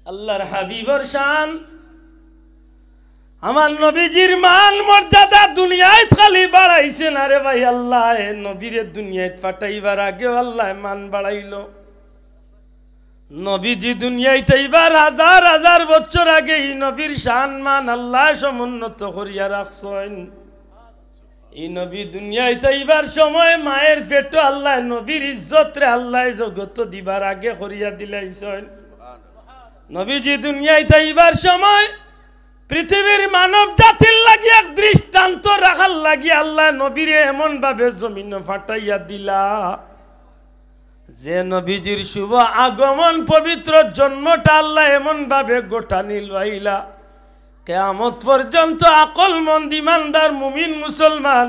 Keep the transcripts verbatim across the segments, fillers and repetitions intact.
আল্লাহর হাবিবর শান, আমার নবীজির মান মর্যাদা দুনিয়াত খালি বাড়াইছে না রে ভাই। আল্লায় নবীরে দুনিয়াত পাঠাইবার আগেও আল্লায় মান বাড়াইলো। নবীজি দুনিয়াত আইবার হাজার হাজার বছর আগে ই নবীর শান মান আল্লায় সমুন্নত করিয়া রাখছইন। ই নবী দুনিয়াত আইবার সময় মায়ের পেটো আল্লায় নবীর ইজ্জতরে আল্লায় জগতো দিবার আগে করিয়া দিলাইছইন। নবীজি দুনিয়াত আইবার সময় পৃথিবীর মানব জাতির লাগি এক দৃষ্টান্ত রাখার লাগি আল্লায় নবীরে এমন ভাবে জমিনো পাঠাইয়া দিলা, যে নবীজির শুভ আগমন, পবিত্র জন্মটা আল্লায় এমন ভাবে গোটানি লইলা, কিয়ামত পর্যন্ত আকলমন্দ ইমানদার মুমিন মুসলমান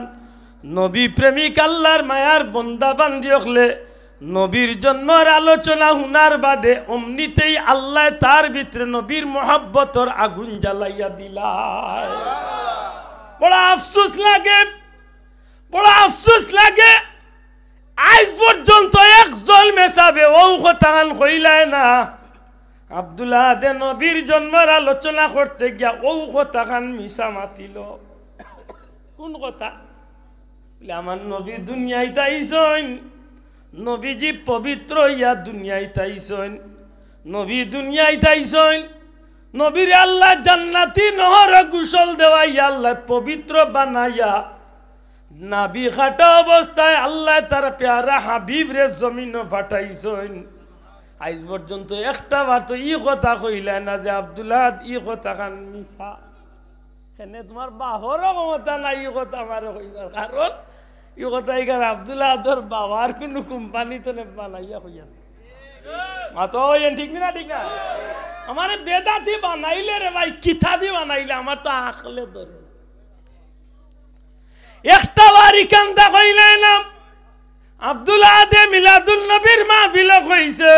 নবী প্রেমিক আল্লাহর মায়ার বন্দা বান্দি অকলে নবীর জন্মর আলোচনা হুনার বাদে অমনিতেই আল্লায় তার ভিতরে নবীর মহব্বতর আগুন জ্বালাইয়া দিলা। বড় আফসোস লাগে, বড় আফসোস লাগে। আইজ পর্যন্ত একজন মেসাবে অউ কথাখান কইলায় না। আব্দুল আহাদে নবীর জন্মর আলোচনা করতে গিয়া অউ কথাখান মিছা মাতিল। কোন কথা? বলে, আমার নবী দুনিয়াত আইছইন, নবীজি পবিত্র অইয়া দুনিয়াত আইছইন, নবী দুনিয়াত আইছইন, নবীরে আল্লায় জান্নাতি নহর গোসল দেওয়াইয়া আল্লায় পবিত্র বানাইয়া নাভি কাটা অবস্থায় আল্লায় তার পেয়ারা হাবিবরে জমিনো পাঠাইছইন। আইজ পর্যন্ত একটা বার তো ই কথা কইলায় না যে আব্দুল আহাদ ই কথাখান মিছা। কেনে তুমার বাফরও ক্ষমতা নাই ই কথা আমারে কইবার, কারণ ই কথা ইখান আব্দুল আহাদর বাবার কুনু কোম্পানি তনে বানাইয়া কইয়া নাই। মাতো অইন ঠিক না, ঠিক না? আমারে বেদাতি বানাইলে রে ভাই, কিতাদি বানাইলে, আমার তো আখলে ধরে না। একটা বার ইখানতা কইলায় না। আব্দুল আহাদে মিলাদুন নবীর মাহফিলো কইছে,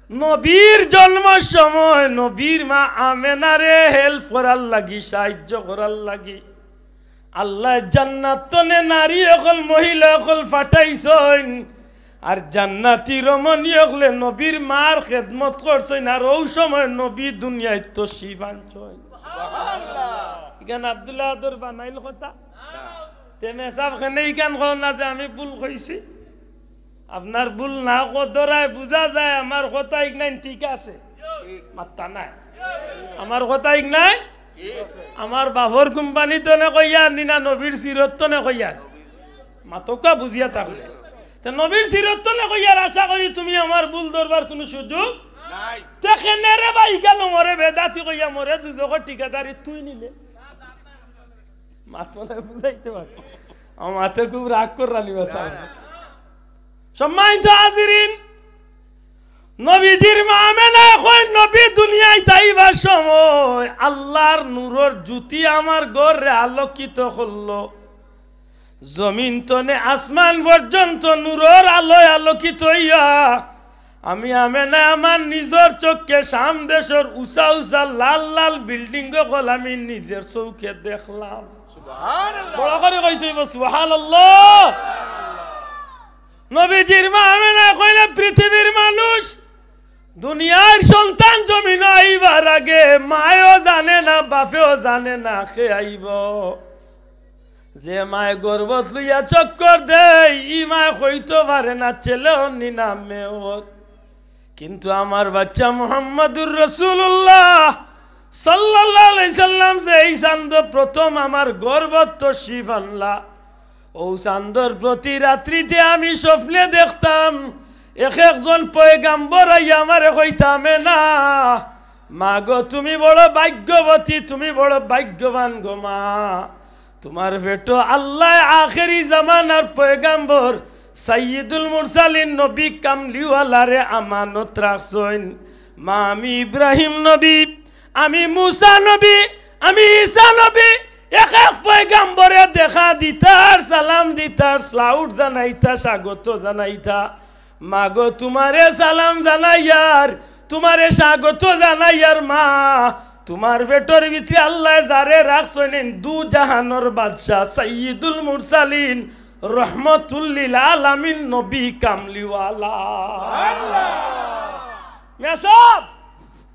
নবীর জন্মর সময় নবীর মা আমেনারে help করার লাগি, সাহায্য করার লাগি আল্লায় জান্নাত তনে নারী অকল, মহিলা অকল পাঠাইছইন। আর জান্নাতি রমণী অকলে নবীর মার খেদমত করছইন। আর অউ সময় নবী দুনিয়াত তশরিফ আনছইন। ইখান আব্দুল আহাদর বানাইল কথা। তে মেসাব কেনে ইখান কও না যে আমি ভুল কইছি? আপনার ভুল না কদরায় বুঝা যায় আমার কথা ইগনাইন ঠিক আছে। মাত্তা নাই। আমার কথা ইগনাইন, আমার বাফর কোম্পানি তনে কইয়ার নি না নবীর সিরত তনে কইয়ার? মাতউক্কা বুঝিয়া থাকলে। তে নবীর সিরত তনে কইয়ার, আশা করি তুমি আমার ভুল ধরবার কুনু সুযোগ নাই। তে কেনে রে ভাই ইখান মরে বেদাতি কইয়া মরে দুজখর ঠিকাদারি তুই নিলে? মাত মনে হয় বুঝাইতে পারছি। আমার মাতে খুব রাগ কররানি বা সাহেব। সম্মানিত হাজিরিন, নবীজির মা আমেনায় কইন, নবী দুনিয়াত আইবার সময় আল্লাহর নূরর জ্যোতি আমার ঘররে আলোকিত করলো। জমিন তনে আসমান পর্যন্ত নূরর আলোয় আলোকিত অইয়া আমি আমেনায় আমার নিজর চউখে শাম দেশর উচা উচা লাল লাল building অকল আমি নিজর চউখে দেখলাম। সুবহানাল্লাহ। বড় করি কইতে অইবো, সুবহানাল্লাহ। নবীজির মা আমেনায় কইলা, পৃথিবীর মানুষ, দুনিয়ার সন্তান জমিনো আইবার আগে মায়ও জানে না, বাফেও জানে না কে আইবো। যে মায় গর্ভত লইয়া চক্কর দেয়, ই মায় কইতো পারে না ছেলে অর নি না মেয়ে অর। কিন্তু আমার বাইচ্চা মুহাম্মাদুর রাসূলুল্লাহ সাল্লাল্লাহু আলাইহি সাল্লাম যে ই চান্দো প্রথম আমার গর্ভত তশরিফ আনলা, অউ চান্দর প্রতি রাত্রিতে আমি স্বপ্নে দেখতাম এক একজন পয়গাম্বর আইয়া আমারে কইতা, আমেনা, মা গো, তুমি বড় ভাগ্যবতী, তুমি বড় ভাগ্যবান গো মা। তুমার পেটো আল্লায় আখেরি জামানার পয়গাম্বর সাইয়্যিদুল মুরসালিন নবী কামলিওয়ালারে আমানত রাখছইন। মা, আমি ইব্রাহিম নবী, আমি মুসা নবী, আমি ঈসা নবী, এক এক পয়গাম্বরে দেখা দিতা আর সালাম দিতা আর salute জানাইতা, স্বাগত জানাইতা। মা গো, তুমারে সালাম জানাইয়ার, তুমারে স্বাগত জানাইয়ার মা, তুমার পেটর ভিতরে আল্লায় যারে রাখছইন, দু জাহানর বাদশা, সাইয়্যিদুল মুরসালিন, রহমতুল্লিল আলামিন, নবী কামলিওয়ালা। মেসাব,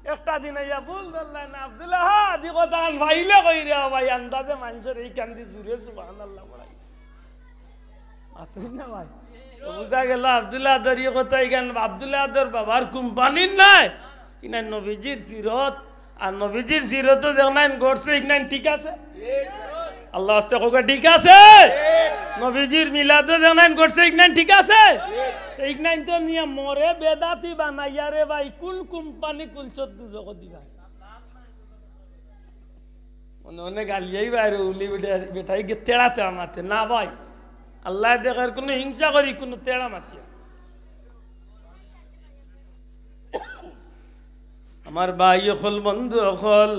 একটা দিন আইয়া ভুল ধরলাই না, আব্দুল্লাহ, হ্যাঁ, দি কথা আন ভাইলে কই রে ভাই, আন্দাজে মানষর এইখান দি জুরে সুবহানাল্লাহ পড়াই। মাতইন না ভাই। তো বুঝা গেল আব্দুল্লাহ আদর ই কথা ইখান আব্দুল্লাহ আদর বাবার কোম্পানির নায়। ইনার নবীজির সিরত, আর নবীজির সিরত যেখান ঘটছে, ইখান ঠিক আছে? আল্লাহ আস্তে কউক্কা, ঠিক আছে? নবীজির মিলাদ যেখান ঘটছে, ইখান ঠিক আছে? তো ইখান তো নিয়া মরে বেদাতি বানাইয়া রে ভাই, কোন কোম্পানি কুলছত দুজখো দিবা? মনে মনে গালিয়াই বাইরে উলি বেটা, বেটাই গিয়ে তেড়া তেড়া মাতে। না ভাই, আল্লাহ দেখের কোনো হিংসা করি, কোনো তেড়া মাতিয়া। আমার ভাই অকল, বন্ধু অকল,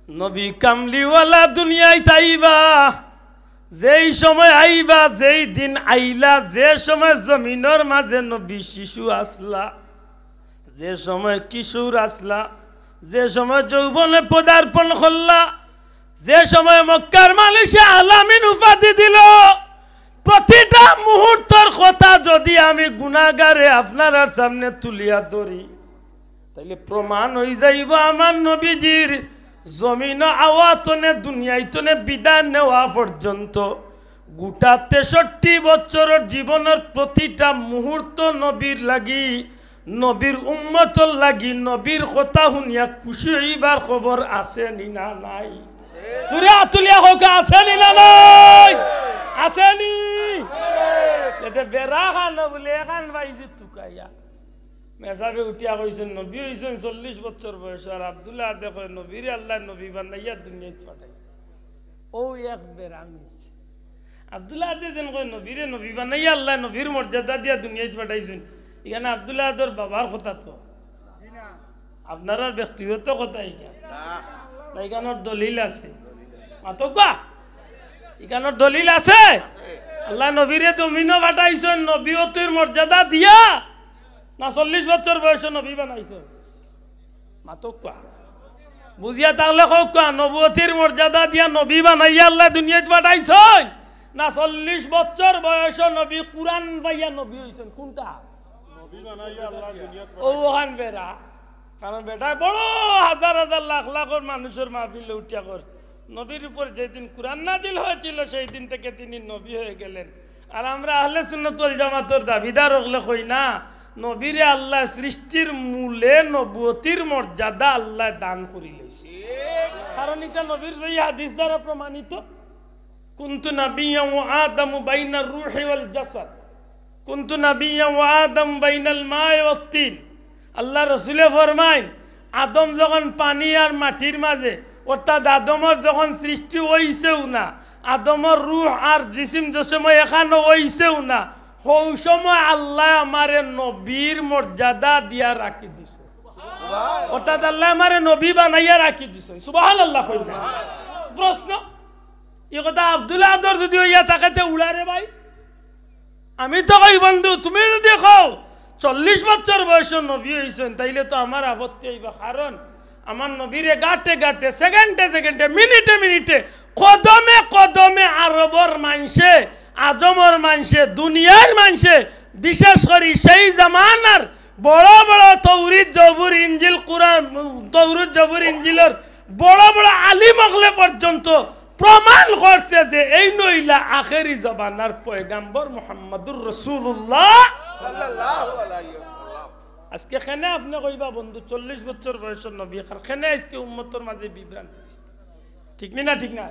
নবী কামলিওয়ালা দুনিয়াত আইবা, যেই সময় আইবা, যেই দিন আইলা, যে সময় জমিনর মাঝে নবী শিশু আছলা, যে সময় কিশোর আছলা, যে সময় যৌবনে পদার্পণ করলা, যে সময় মক্কার মানুষে আলামিন উপাধি দিল, প্রতিটা মুহূর্তর কথা যদি আমি গুনাগারে আপনারার সামনে তুলিয়া ধরি, তাইলে প্রমাণ অই যাইব আমার নবীজির জমিন আওয়া তনে দুনিয়াই তনে বিদায় নেওয়া পর্যন্ত গোটা তেষট্টি বছরর জীবনর প্রতিটা মুহূর্ত নবীর লাগি, নবীর উম্মতর লাগি, নবীর কথা হুনিয়া খুশি অইবার খবর আছে নি না নাই? জুরে আত তুলিয়া কউক্কা, আছে নি না নাই? আছে নি? এতে বেড়া খানো বুলে এখান পাইছি তুকাইয়া। মেসাবে উঠিয়া কইছইন, নবী অইছইন চল্লিশ বছর বয়স, আর আব্দুল্লাহ আদে কয়, নবীরে আল্লায় নবী বানাইয়া দুনিয়াত পাঠাইছে। অউ এক বেড়া মিলছে। আব্দুল্লাহ আদে যেন কয়, নবীরে নবী বানাইয়া আল্লায় নবীর মর্যাদা দিয়া দুনিয়াত পাঠাইছইন। ইখান আব্দুল্লাহ আদর বাবার কথা তো। আপনারার ব্যক্তিগত কথা ইখান। না, ইখানর দলিল আছে। মাতউক্কা। ইখানর দলিল আছে। আল্লায় নবীরে জমিনো পাঠাইছইন নবীয়তির মর্যাদা দিয়া, না চল্লিশ বছর বয়সে নবী বানাইছইন? মাতউক্কা। বুঝিয়া থাকলে কউক্কা, নবুয়তির মর্যাদা দিয়া নবী বানাইয়া আল্লায় দুনিয়াত পাঠাইছইন, না চল্লিশ বছর বয়সে নবী কুরআন পাইয়া নবী অইছইন? কুনটা? নবী বানাইয়া আল্লায় দুনিয়াত পাঠাইছইন। অউ অখান বেড়া। কারণ বেটায় বড় হাজার হাজার লাখ লাখর মানুষর মাহফিলো উঠিয়া কর, নবীর উপর যেদিন কুরআন নাজিল হয়েছিল সেই দিন থেকে তিনি নবী হয়ে গেলেন। আর আমরা আহলে সুন্নাত ওয়াল জামাতর দাবিদার অকলে কই না, নবীরে আল্লায় সৃষ্টির মূলে নবুয়তির মর্যাদা আল্লায় দান করিলাইছে। কারণ ইটা নবীর সহি হাদিস দ্বারা প্রমাণিত। কুনতু নাবিয়্যান ওয়া আদামু বাইনার রূহি ওয়াল জাসাদ। কুনতু নাবিয়্যান ওয়া আদামু বাইনাল মাই ওয়াত তিন। আল্লার রসুলে ফরমাইন, আদম যখন পানি আর মাটির মাঝে, অর্থাৎ আদমর যখন সৃষ্টি অইছেউ না, আদমর রূহ আর জিসিম যে সময় একখানো অইছেউ না, হউ সময় আল্লায় আমারে নবীর মর্যাদা দিয়া রাখি দিছে। অর্থাৎ আল্লায় আমারে নবী বানাইয়া রাখি দিছে। সুবহানাল্লাহ কইন না। প্রশ্ন, ই কথা আব্দুল্লাহ আদর যুদি অইয়া থাকে তে উড়া রে ভাই। আমি তো কই বন্ধু, তুমি যুদি কও চল্লিশ বছর বয়সে নবী অইছইন, তাইলে তো আমার আপত্তি অইবা, কারণ আমার নবীরে ঘাটে ঘাটে, সেকেন্ডে সেকেন্ডে, মিনিটে মিনিটে, কদমে কদমে আরবর মানষে, আজমর মানষে, দুনিয়ার মানষে, বিশেষ করি সেই জামানার বড় বড় তৌরিত, জবুর, ইঞ্জিল, কুরআন, তৌরিত, জবুর, ইঞ্জিলর বড় বড় আলিম অকলে পর্যন্ত প্রমাণ করছে যে এইন অইলা আখেরি জমানার পয়গাম্বর মুহাম্মাদুর রাসূলুল্লাহ। সাল্লাল্লাহু আলাইহি ওয়াসাল্লাম। আজকে কেনে আপনে কইবা বন্ধু চল্লিশ বছর বয়সর নবী, আর কেনে আজকে উম্মতর মাঝে বিভ্রান্তি? ঠিক নি না? ঠিক না?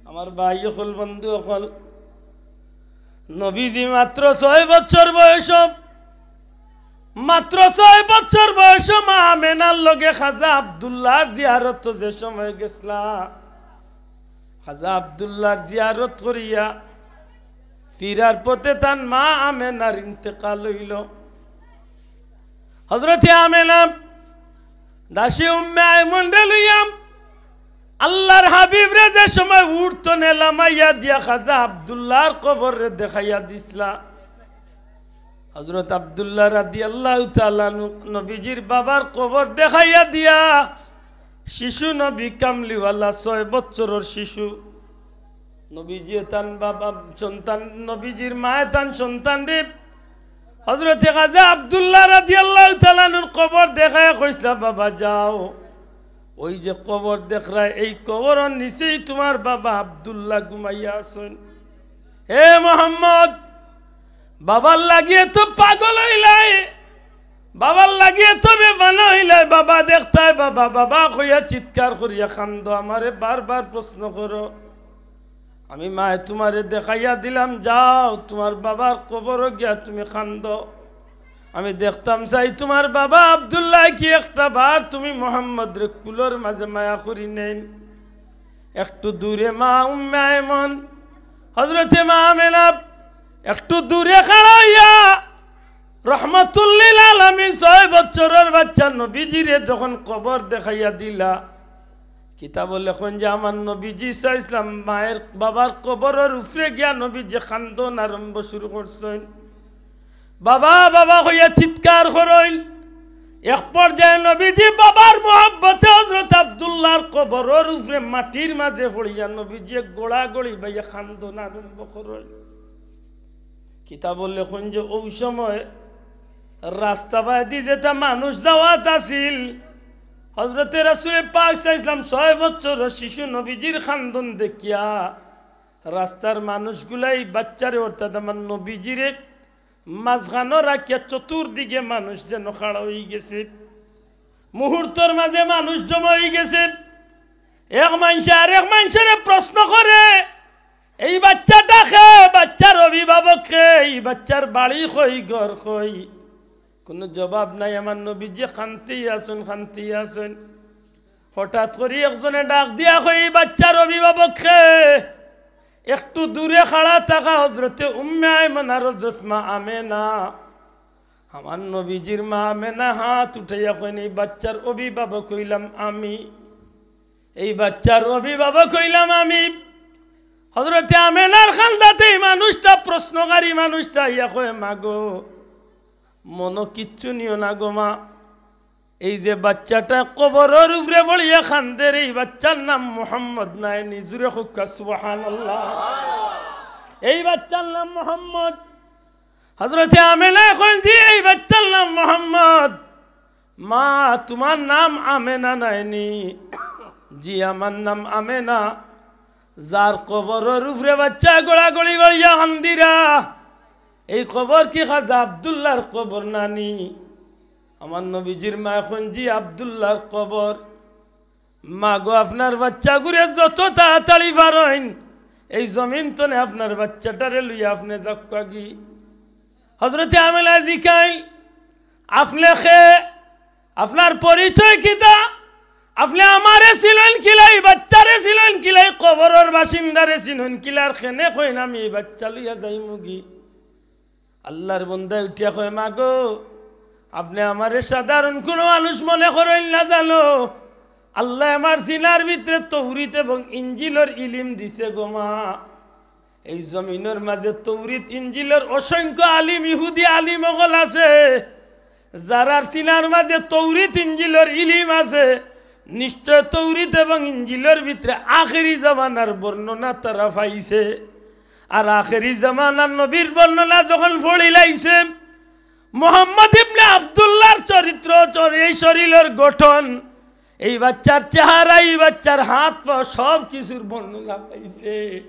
আমার ভাই অকল, বন্ধু অকল, নবীজি মাত্র ছয় বছর বয়স, মাত্র ছয় বছর বয়স মা আমেনার লগে খাজা আব্দুল্লাহর জিয়ারত যে সময় গেছলা, খাজা আব্দুল্লাহর জিয়ারত করিয়া ফিরার পথে তান মা আমেনার ইন্তেকাল অইল। হযরতে আমেনা দাসী উম্মে আইমনরে লইয়া আল্লার হাবিবরে যে সময় উট তনে লামাইয়া দিয়া খাজা আব্দুল্লাহর কবররে দেখাইয়া দিছলা, হযরত আব্দুল্লাহ রাদিয়াল্লাহু তাআলা আনহু নবীজির বাবার কবর দেখাইয়া দিয়া শিশু নবী কামলিওয়ালা ছয় বছরর শিশু, নবীজিয়ে তান বাবা সন্তান, নবীজির মায়ে তান সন্তানরে হযরতে খাজা আব্দুল্লাহ রাদিয়াল্লাহু তাআলা আনহুর কবর দেখাইয়া কইছলা, "বাবা যাও, ওই যে কবর দেখরায়, এই কবরর নিচেই তুমার বাবা আব্দুল্লাহ ঘুমাইয়া আছইন।" হে মোহাম্মদ, বাবার লাগিয়ে তো পাগল অইলায়, বাবার লাগিয়ে তো বেফানা অইলায়, বাবা দেখতায়, বাবা, বাবা কইয়া চিৎকার করিয়া কান্দো, আমারে বারবার প্রশ্ন করো। আমি মায়ে তুমারে দেখাইয়া দিলাম, যাও তুমার বাবার কবরো গিয়া তুমি কান্দো। আমি দেখতাম চাই তুমার বাবা আব্দুল্লাহ কি একটা বার তুমি মোহাম্মদরে কুলর মাঝে মায়া করি নেইন। একটু দূরে মা উম্মে আইমন, হযরতে মা আমেনা একটু দূরে খাড়া অইয়া রহমাতুল্লিল আলামিন ছয় বছরর বাচ্চা নবীজিরে যখন কবর দেখাইয়া দিলা, কিতাবো লেখইন যে আমার নবীজি সাল্লাল্লাহু আলাইহি ওয়াসাল্লাম মায়ের বাবার কবরর উপরে গিয়া নবীজি কান্দন আরম্ভ শুরু করছইন। বাবা, বাবা কইয়া চিৎকার করইন। এক পর্যায়ে নবীজি বাবার মহব্বতে হযরত আব্দুল্লাহর কবরর উপরে মাটির মাঝে পড়িয়া নবীজি গড়াগড়ি বাইয়া কান্দন আরম্ভ করইন। কিতাবো লেখইন যে ওই সময় রাস্তা বায়দি যেটা মানুষ যাওয়াত আছিল, হযরতে রাসূলে পাক সাল্লাল্লাহু আলাইহি ওয়াসাল্লাম ছয় বছরর শিশু নবীজির কান্দন দেখিয়া রাস্তার মানুষগুলাই বাচ্চারে, অর্থাৎ আমার নবীজিরে মাঝখানো রাখিয়া চতুর্দিকে মানুষ যেন খাড়া অইগেছে। মুহূর্তর মাঝে মানুষ জমা অইগেছে। এক মানষে আরেক মানষরে প্রশ্ন করে, "এই বাচ্চাটা কে? বাচ্চার অভিভাবক কে? এই বাচ্চার বাড়ি কই, ঘর কই?" কুনু জবাব নাই। আমার নবীজি কান্দিয়া আছইন, কান্দিয়া আছইন। হঠাৎ করি একজনে ডাক দিয়া কয়, "এই বাচ্চার অভিভাবক কে?" একটু দূরে খাড়া থাকা হযরতে উম্মে আইমন আর হযরত মা আমেনা। আমার নবীজির মা আমেনা হাত উঠাইয়া কইন, "এই বাচ্চার অভিভাবক অইলাম আমি, এই বাচ্চার অভিভাবক অইলাম আমি।" হযরতে আমেনার কান্দাত এই মানুষটা, প্রশ্নকারী মানুষটা আইয়া কয়, "মা গো, মনো কিচ্ছু নিও না গো মা, এই যে বাচ্চাটা কবরর উপরে পড়িয়া কান্দের, এই বাচ্চার নাম মোহাম্মদ নায়নি।" জুরে কউক্কা সুবহানাল্লাহ। এই বাচ্চার নাম মোহাম্মদ। হযরতে আমেনা কইন, "জি, এই বাচ্চার নাম মোহাম্মদ।" "মা, তুমার নাম আমেনা নায়নি?" "জি, আমার নাম আমেনা।" যার কবরর উপরে বাচ্চা গড়াগড়ি বাড়িয়া কান্দিরা, এই কবর কি খাজা আব্দুল্লাহর কবর নানি? আমার নবীজির মায়ে কইন, "জি, আব্দুল্লাহর কবর।" "মা গো, আপনার বাচ্চাগুরে যত তাড়াতাড়ি পারইন, এই জমিন তনে আপনার বাচ্চাটারে লইয়া আপনে যাউক্কাগি।" হযরতে আমেনা জিকাইন, "আপনে কে? আপনার পরিচয় কিতা? আপনে আমারে চিনইন কিলা, ই বাচ্চারে চিনইন কিলা, ই কবরর বাসিন্দারে চিনইন কিলা, আর কেনে কইন আমি ই বাচ্চা লইয়া যাইমুগি?" আল্লাহর বন্দায় উঠিয়া কয়, "মা গো, আপনে আমারে সাধারণ কুনু মানুষ মনে করইন না জানো, আল্লায় আমার সিনার ভিতরে তৌরিত এবং ইঞ্জিলর ইলিম দিছে গো মা। এই জমিনর মাঝে তৌরিত ইঞ্জিলর অসংখ্য আলিম, ইহুদি আলিম অকল আছে, যারার সিনার মাঝে তৌরিত ইঞ্জিলর ইলিম আছে, নিশ্চয় তৌরিত এবং ইঞ্জিলর ভিতরে আখেরি জামানার বর্ণনা তারা পাইছে। আর আখেরি জামানার নবীর বর্ণনা যখন পড়িলাইছে, মোহাম্মদ ইবনে আব্দুল্লাহর চরিত্র, চর-, এই শরীরর গঠন, এই বাচ্চার চেহারা, এই বাচ্চার হাত পা, সব কিছুর বর্ণনা পাইছে।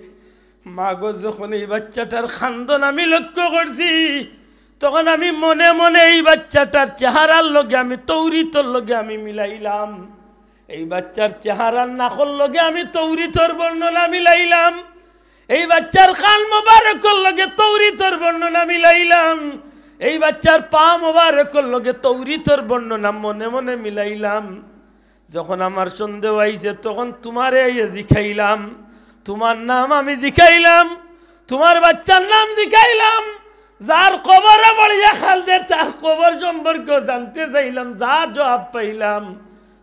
মা গো, যখন এই বাচ্চাটার কান্দন আমি লক্ষ্য করছি, তখন আমি মনে মনে এই বাচ্চাটার চেহারার লগে আমি তৌরিতর লগে আমি মিলাইলাম, এই বাচ্চার চেহারার নাকর লগে আমি তৌরিতর বর্ণনা মিলাইলাম, এই বাচ্চার কান মোবারকর লগে তৌরিতর বর্ণনা মিলাইলাম, এই বাচ্চার পা মোবারকর লগে তৌরিতর বর্ণনা মনে মনে মিলাইলাম।" যখন আমার সন্দেহ আইছে, তখন তুমারে আইয়া জিকাইলাম, তুমার নাম আমি জিকাইলাম, তুমার বাচ্চার নাম জিকাইলাম, যার কবরো পড়িয়া কান্দের, তার কবর সম্পর্কে জানতে চাইলাম, যা জবাব পাইলাম,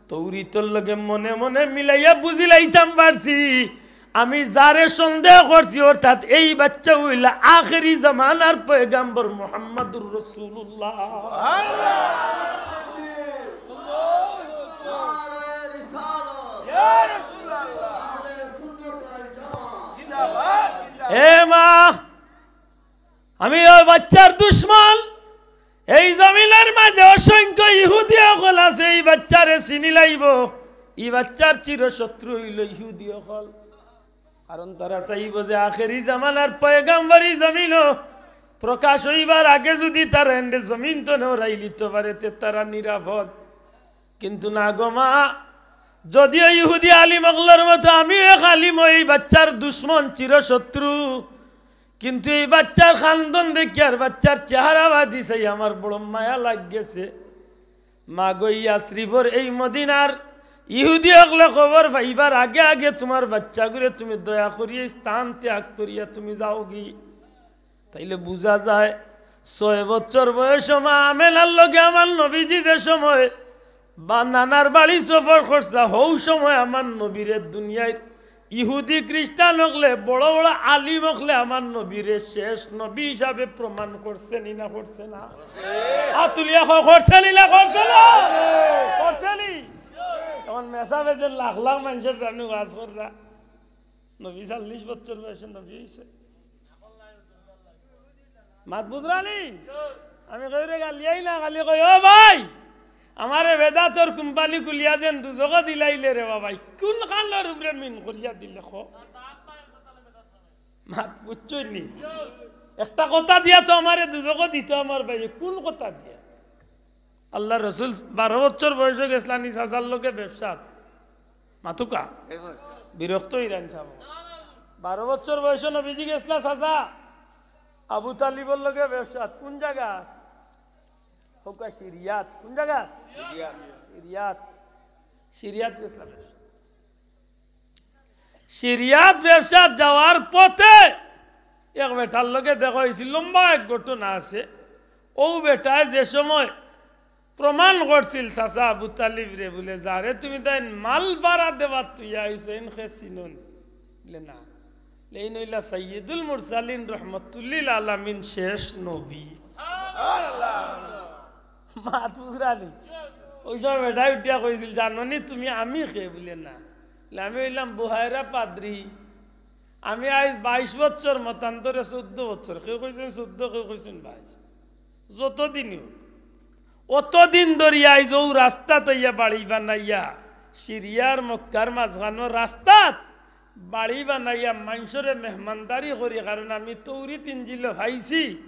তৌরিতর লগে মনে মনে মিলাইয়া বুঝিলাইতাম পারছি। আমি যারে সন্দেহ করছি, অর্থাৎ এই বাচ্চা অইলা আখেরি জামানার পয়গাম্বর মুহাম্মাদুর রাসূলুল্লাহ। এ মা, আমি ওই বাচ্চার দুশমন, বাচ্চারে চিনি লাইবো, ই বাচ্চার চিরশত্রু অইলো ইহুদি অকল। কারণ তারা চাইবো যে আখেরি জামানার পয়গাম্বর ই জমিনো প্রকাশ অইবার আগে যুদি তারা এনরে জমিন তনে হরাইলিতো পারে, তে তারা নিরাপদ। কিন্তু না গো মা, যদিও ইহুদি আলিম অকলর মতো আমিও এক আলিম, ই বাচ্চার দুশমন, চিরশত্রু, কিন্তু ই বাচ্চার খান্দন দেখি আর বাচ্চার চেহারা বাদি চাই আমার বড় মায়া লাগি গেছে। মা গো, ইয়াসরিবর এই মদিনার ইহুদি অকলে খবর পাইবার আগে আগে তুমার বাচ্চাগুরে তুমি দয়া করিয়া স্থান ত্যাগ করিয়া তুমি যাওগি। তাইলে বুঝা যায়, ছয় বছর বয়সো মা আমেনার লগে আমার নবীজি যে সময় বা নানার বাড়ি সফর করছা, হউ সময় আমার নবীরে দুনিয়ার ইহুদি খ্রিস্টান অকলে, বড় বড় আলিম অকলে আমার নবীরে শেষ নবী হিসাবে প্রমাণ করছে নি না করছে না? আত তুলিয়া কও, করছে নি না করছে না? করছে নি? এখন মেসাবে যে লাখ লাখ মানষর সামনে ওয়াজ কররা, নবী চল্লিশ বছর বয়সে নবী অইছে। মাত বুঝরা নি? আমি কেউরে গালিয়াই না, খালি কই, "ও ভাই, আমারে বেদাতর কোম্পানি খুলিয়া দেন, দুজখো দিলাইলে রে বাবাই।" কোন খানর উপরে মিন করিয়া দিলে ক? মাত বুঝছইন নি? একটা কথা দিয়া তো আমারে দুজখো দিতো আমার ভাই, কোন কথা দিয়া? আল্লার রসুল বারো বছর বয়সো গেছলা নি চাচার লগে ব্যবসাত। মাতুক্কা? বিরক্ত অইরা নি চাচা। বারো বছর বয়সো নবীজি গেছলা চাচা আবু তালিবর লগে ব্যবসাত। কোন জাগাত? কউক্কা সিরিয়াত। কোন জাগাত? সিরিয়াত। সিরিয়াত গেছলা ব্যবসাত। সিরিয়াত ব্যবসাত যাওয়ার পথে এক বেটার লগে দেখা অইছিল, লম্বা এক ঘটনা আছে। অউ বেটায় যে সময় প্রমাণ করছিল চাচা আবু তালিবরে, বুলে, "যারে তুমি তাইন মাল ভাড়া দেওয়াত থইয়া আইছো, এইন কে চিনো নি?" বুলে, "না।" বুলে, "এইন অইলা সাইয়্যিদুল মুরসালিন রহমতুল্লিল আলামিন শেষ নবী।" মাত বুঝরা নি? অউ সময় বেটায় উঠিয়া কইছিল, "জানো নি তুমি আমি কে?" বুলে, "না।" বুলে, "আমি অইলাম বুহাইরা পাদ্রি। আমি আইজ বাইশ বছর, মতান্তরে চৌদ্দ বছর।" কেউ কইছইন চৌদ্দ, কেউ কইছইন বাইশ। যতদিনই অউক, অতদিন ধরি আইজ অউ রাস্তাত আইয়া বাড়ি বানাইয়া, সিরিয়ার মক্কার মাঝখানো রাস্তাত বাড়ি বানাইয়া মানষরে মেহমানদারি করি, কারণ আমি তৌরিত ইঞ্জিলো পাইছি,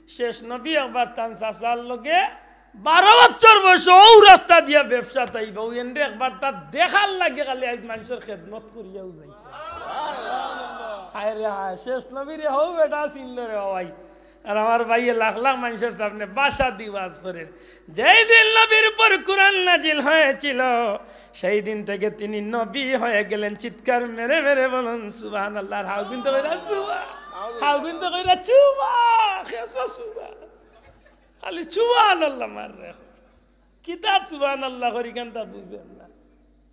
শেষ নবী একবার তান চাচার লগে বারো বছর বয়সো অউ রাস্তা দিয়া ব্যবসাত আইবা, অউ এনরে একবার তার দেখার লাগি খালি আইজ মানষর খেদমত করিয়াউ যাইতা। হায় রে হায়, শেষ নবীরে হউ বেটা চিনলো রে বাবাই। আর আমার ভাইয়ে লাখ লাখ মানষর সামনে ভাষা দি ওয়াজ করের। যেই দিন নবীর উপর কোরআন নাজিল হয়েছিল, সেই দিন থেকে তিনি নবী হয়ে গেলেন। চিৎকার মেরে মেরে বলুন সুবহানাল্লাহ। আর হাউগুনতে কইরা চুবা, হাউগুনতে কইরা চুবা, খেজা চুবা। খালি সুবহানাল্লাহ মাররে। কিতা সুবহানাল্লাহ করি কেনতা বুঝইন না।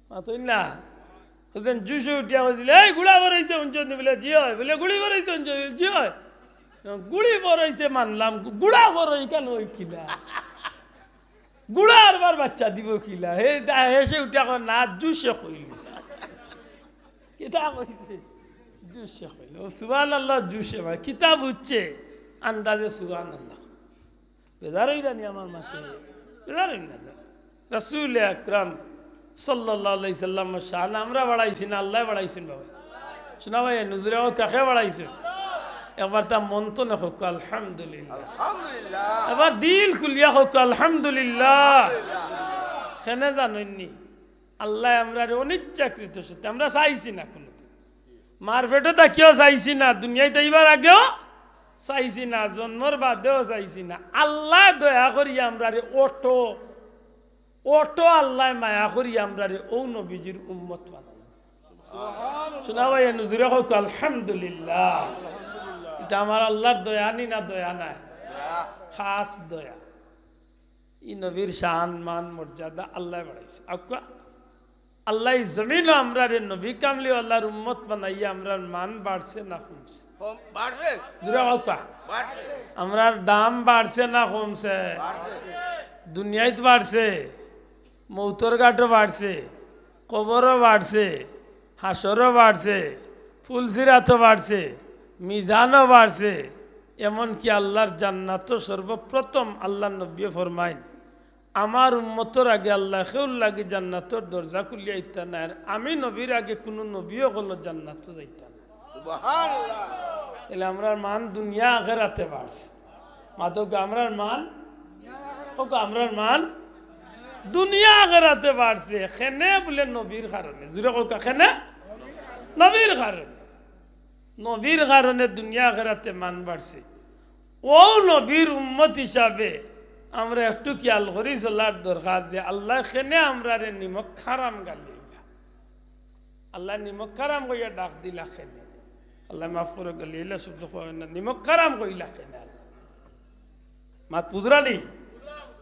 মাতইন না। হুজুর জুশে উঠিয়া কইছিল, "এই গুড়া বড়ইছে হুনছস নি?" বুলে, "জি অয়।" বুলে, "গুড়ি বড়ইছে হুনছস নি?" "জি অয়।" গুড়ি বড়ইছে মানলাম, গুড়া বড়ই কেনে অয় কিলা? গুড়া আরবার বাচ্চা দিবো কিলা? হে দা-, হেসে উঠিয়া কয়, "না, জুশে কইলিছে।" কিতা কইছে? জুশে কইল। ও সুবহানাল্লাহ, জুশে ভাই। কিতা বুঝছে? আন্দাজে সুবহানাল্লাহ। বেজার অইরা নি আমার মাতে? বেজার অইন না যান। রাসূল আকরাম সাল্লাল্লাহু আলাইহি সাল্লামর শান আমরা বাড়াইছি না, আল্লায় বাড়াইছইন বাবা? শুনা ভাই, নজরে ও কাকে বাড়াইছে? একবার তা মন তনে কউক্কা আলহামদুলিল্লাহ। আলহামদুলিল্লাহ। এবার দিল খুলিয়া কউক্কা আলহামদুলিল্লাহ। কেনে জানইন নি? আল্লায় আমরারে অনিচ্ছাকৃত সত্ত্বে, আমরা চাইছি না কুনুদিন। মার পেটো থাকিও চাইছি না, দুনিয়াত আইবার আগেও চাইছি না, জন্মর বাদেও চাইছি না। আল্লায় দয়া করি আমরারে অটো, অটো আল্লায় মায়া করি আমরারে অউ নবীজির উম্মত বানাইছে। শুনা ভাই, নজরে কউক্কা আলহামদুলিল্লাহ। ইটা আমার আল্লার দয়া নি না দয়া নায়? খাস দয়া। ই নবীর শান, মান, মর্যাদা আল্লায় বাড়াইছে। আউক্কা, আল্লায় ই জমিনো আমরারে নবী কামলিওয়ালার উম্মত বানাইয়া আমরার মান বাড়ছে না কমছে? কম, বাড়ছে। জুরে কউক্কা। বাড়ছে। আমরার দাম বাড়ছে না কমছে? বাড়ছে। দুনিয়াত বাড়ছে, মউতর ঘাটো বাড়ছে, কবরো বাড়ছে, হাশরো বাড়ছে, ফুলসিরাতো বাড়ছে, মিজানো বাড়ছে, এমনকি আল্লার জান্নাতো সর্বপ্রথম আল্লার নবীয়ে ফরমাইন, আমার উম্মতর আগে আল্লায় কেউর লাগি জান্নাতর দরজা খুলিয়া দিতা নায়, আর আমি নবীর আগে কুনু নবী অকলও জান্নাতো যাইতা নায়। সুবহানাল্লাহ। তাইলে আমরার মান দুনিয়া আখেরাতে বাড়ছে। মাতউক্কা, আমরার মান, কউক্কা, আমরার মান দুনিয়া আখেরাতে বাড়ছে। কেনে বুলে নবীর কারণে। জুরে কউক্কা, কেনে? নবীর কারণে। নবীর কারণে দুনিয়া আখেরাতে মান বাড়ছে। অউ নবীর উম্মত হিসাবে আমরা একটু খিয়াল করি চলার দরকার যে আল্লায় কেনে আমরারে নিমক হারাম গালি দিলা। আল্লায় নিমক হারাম কইয়া ডাক দিলা কেনে? আল্লায় মাফ করউক, গালি দিলা শব্দ কইন না, নিমক হারাম কইলা কেনে আল্লায়? মাত বুঝরা নি?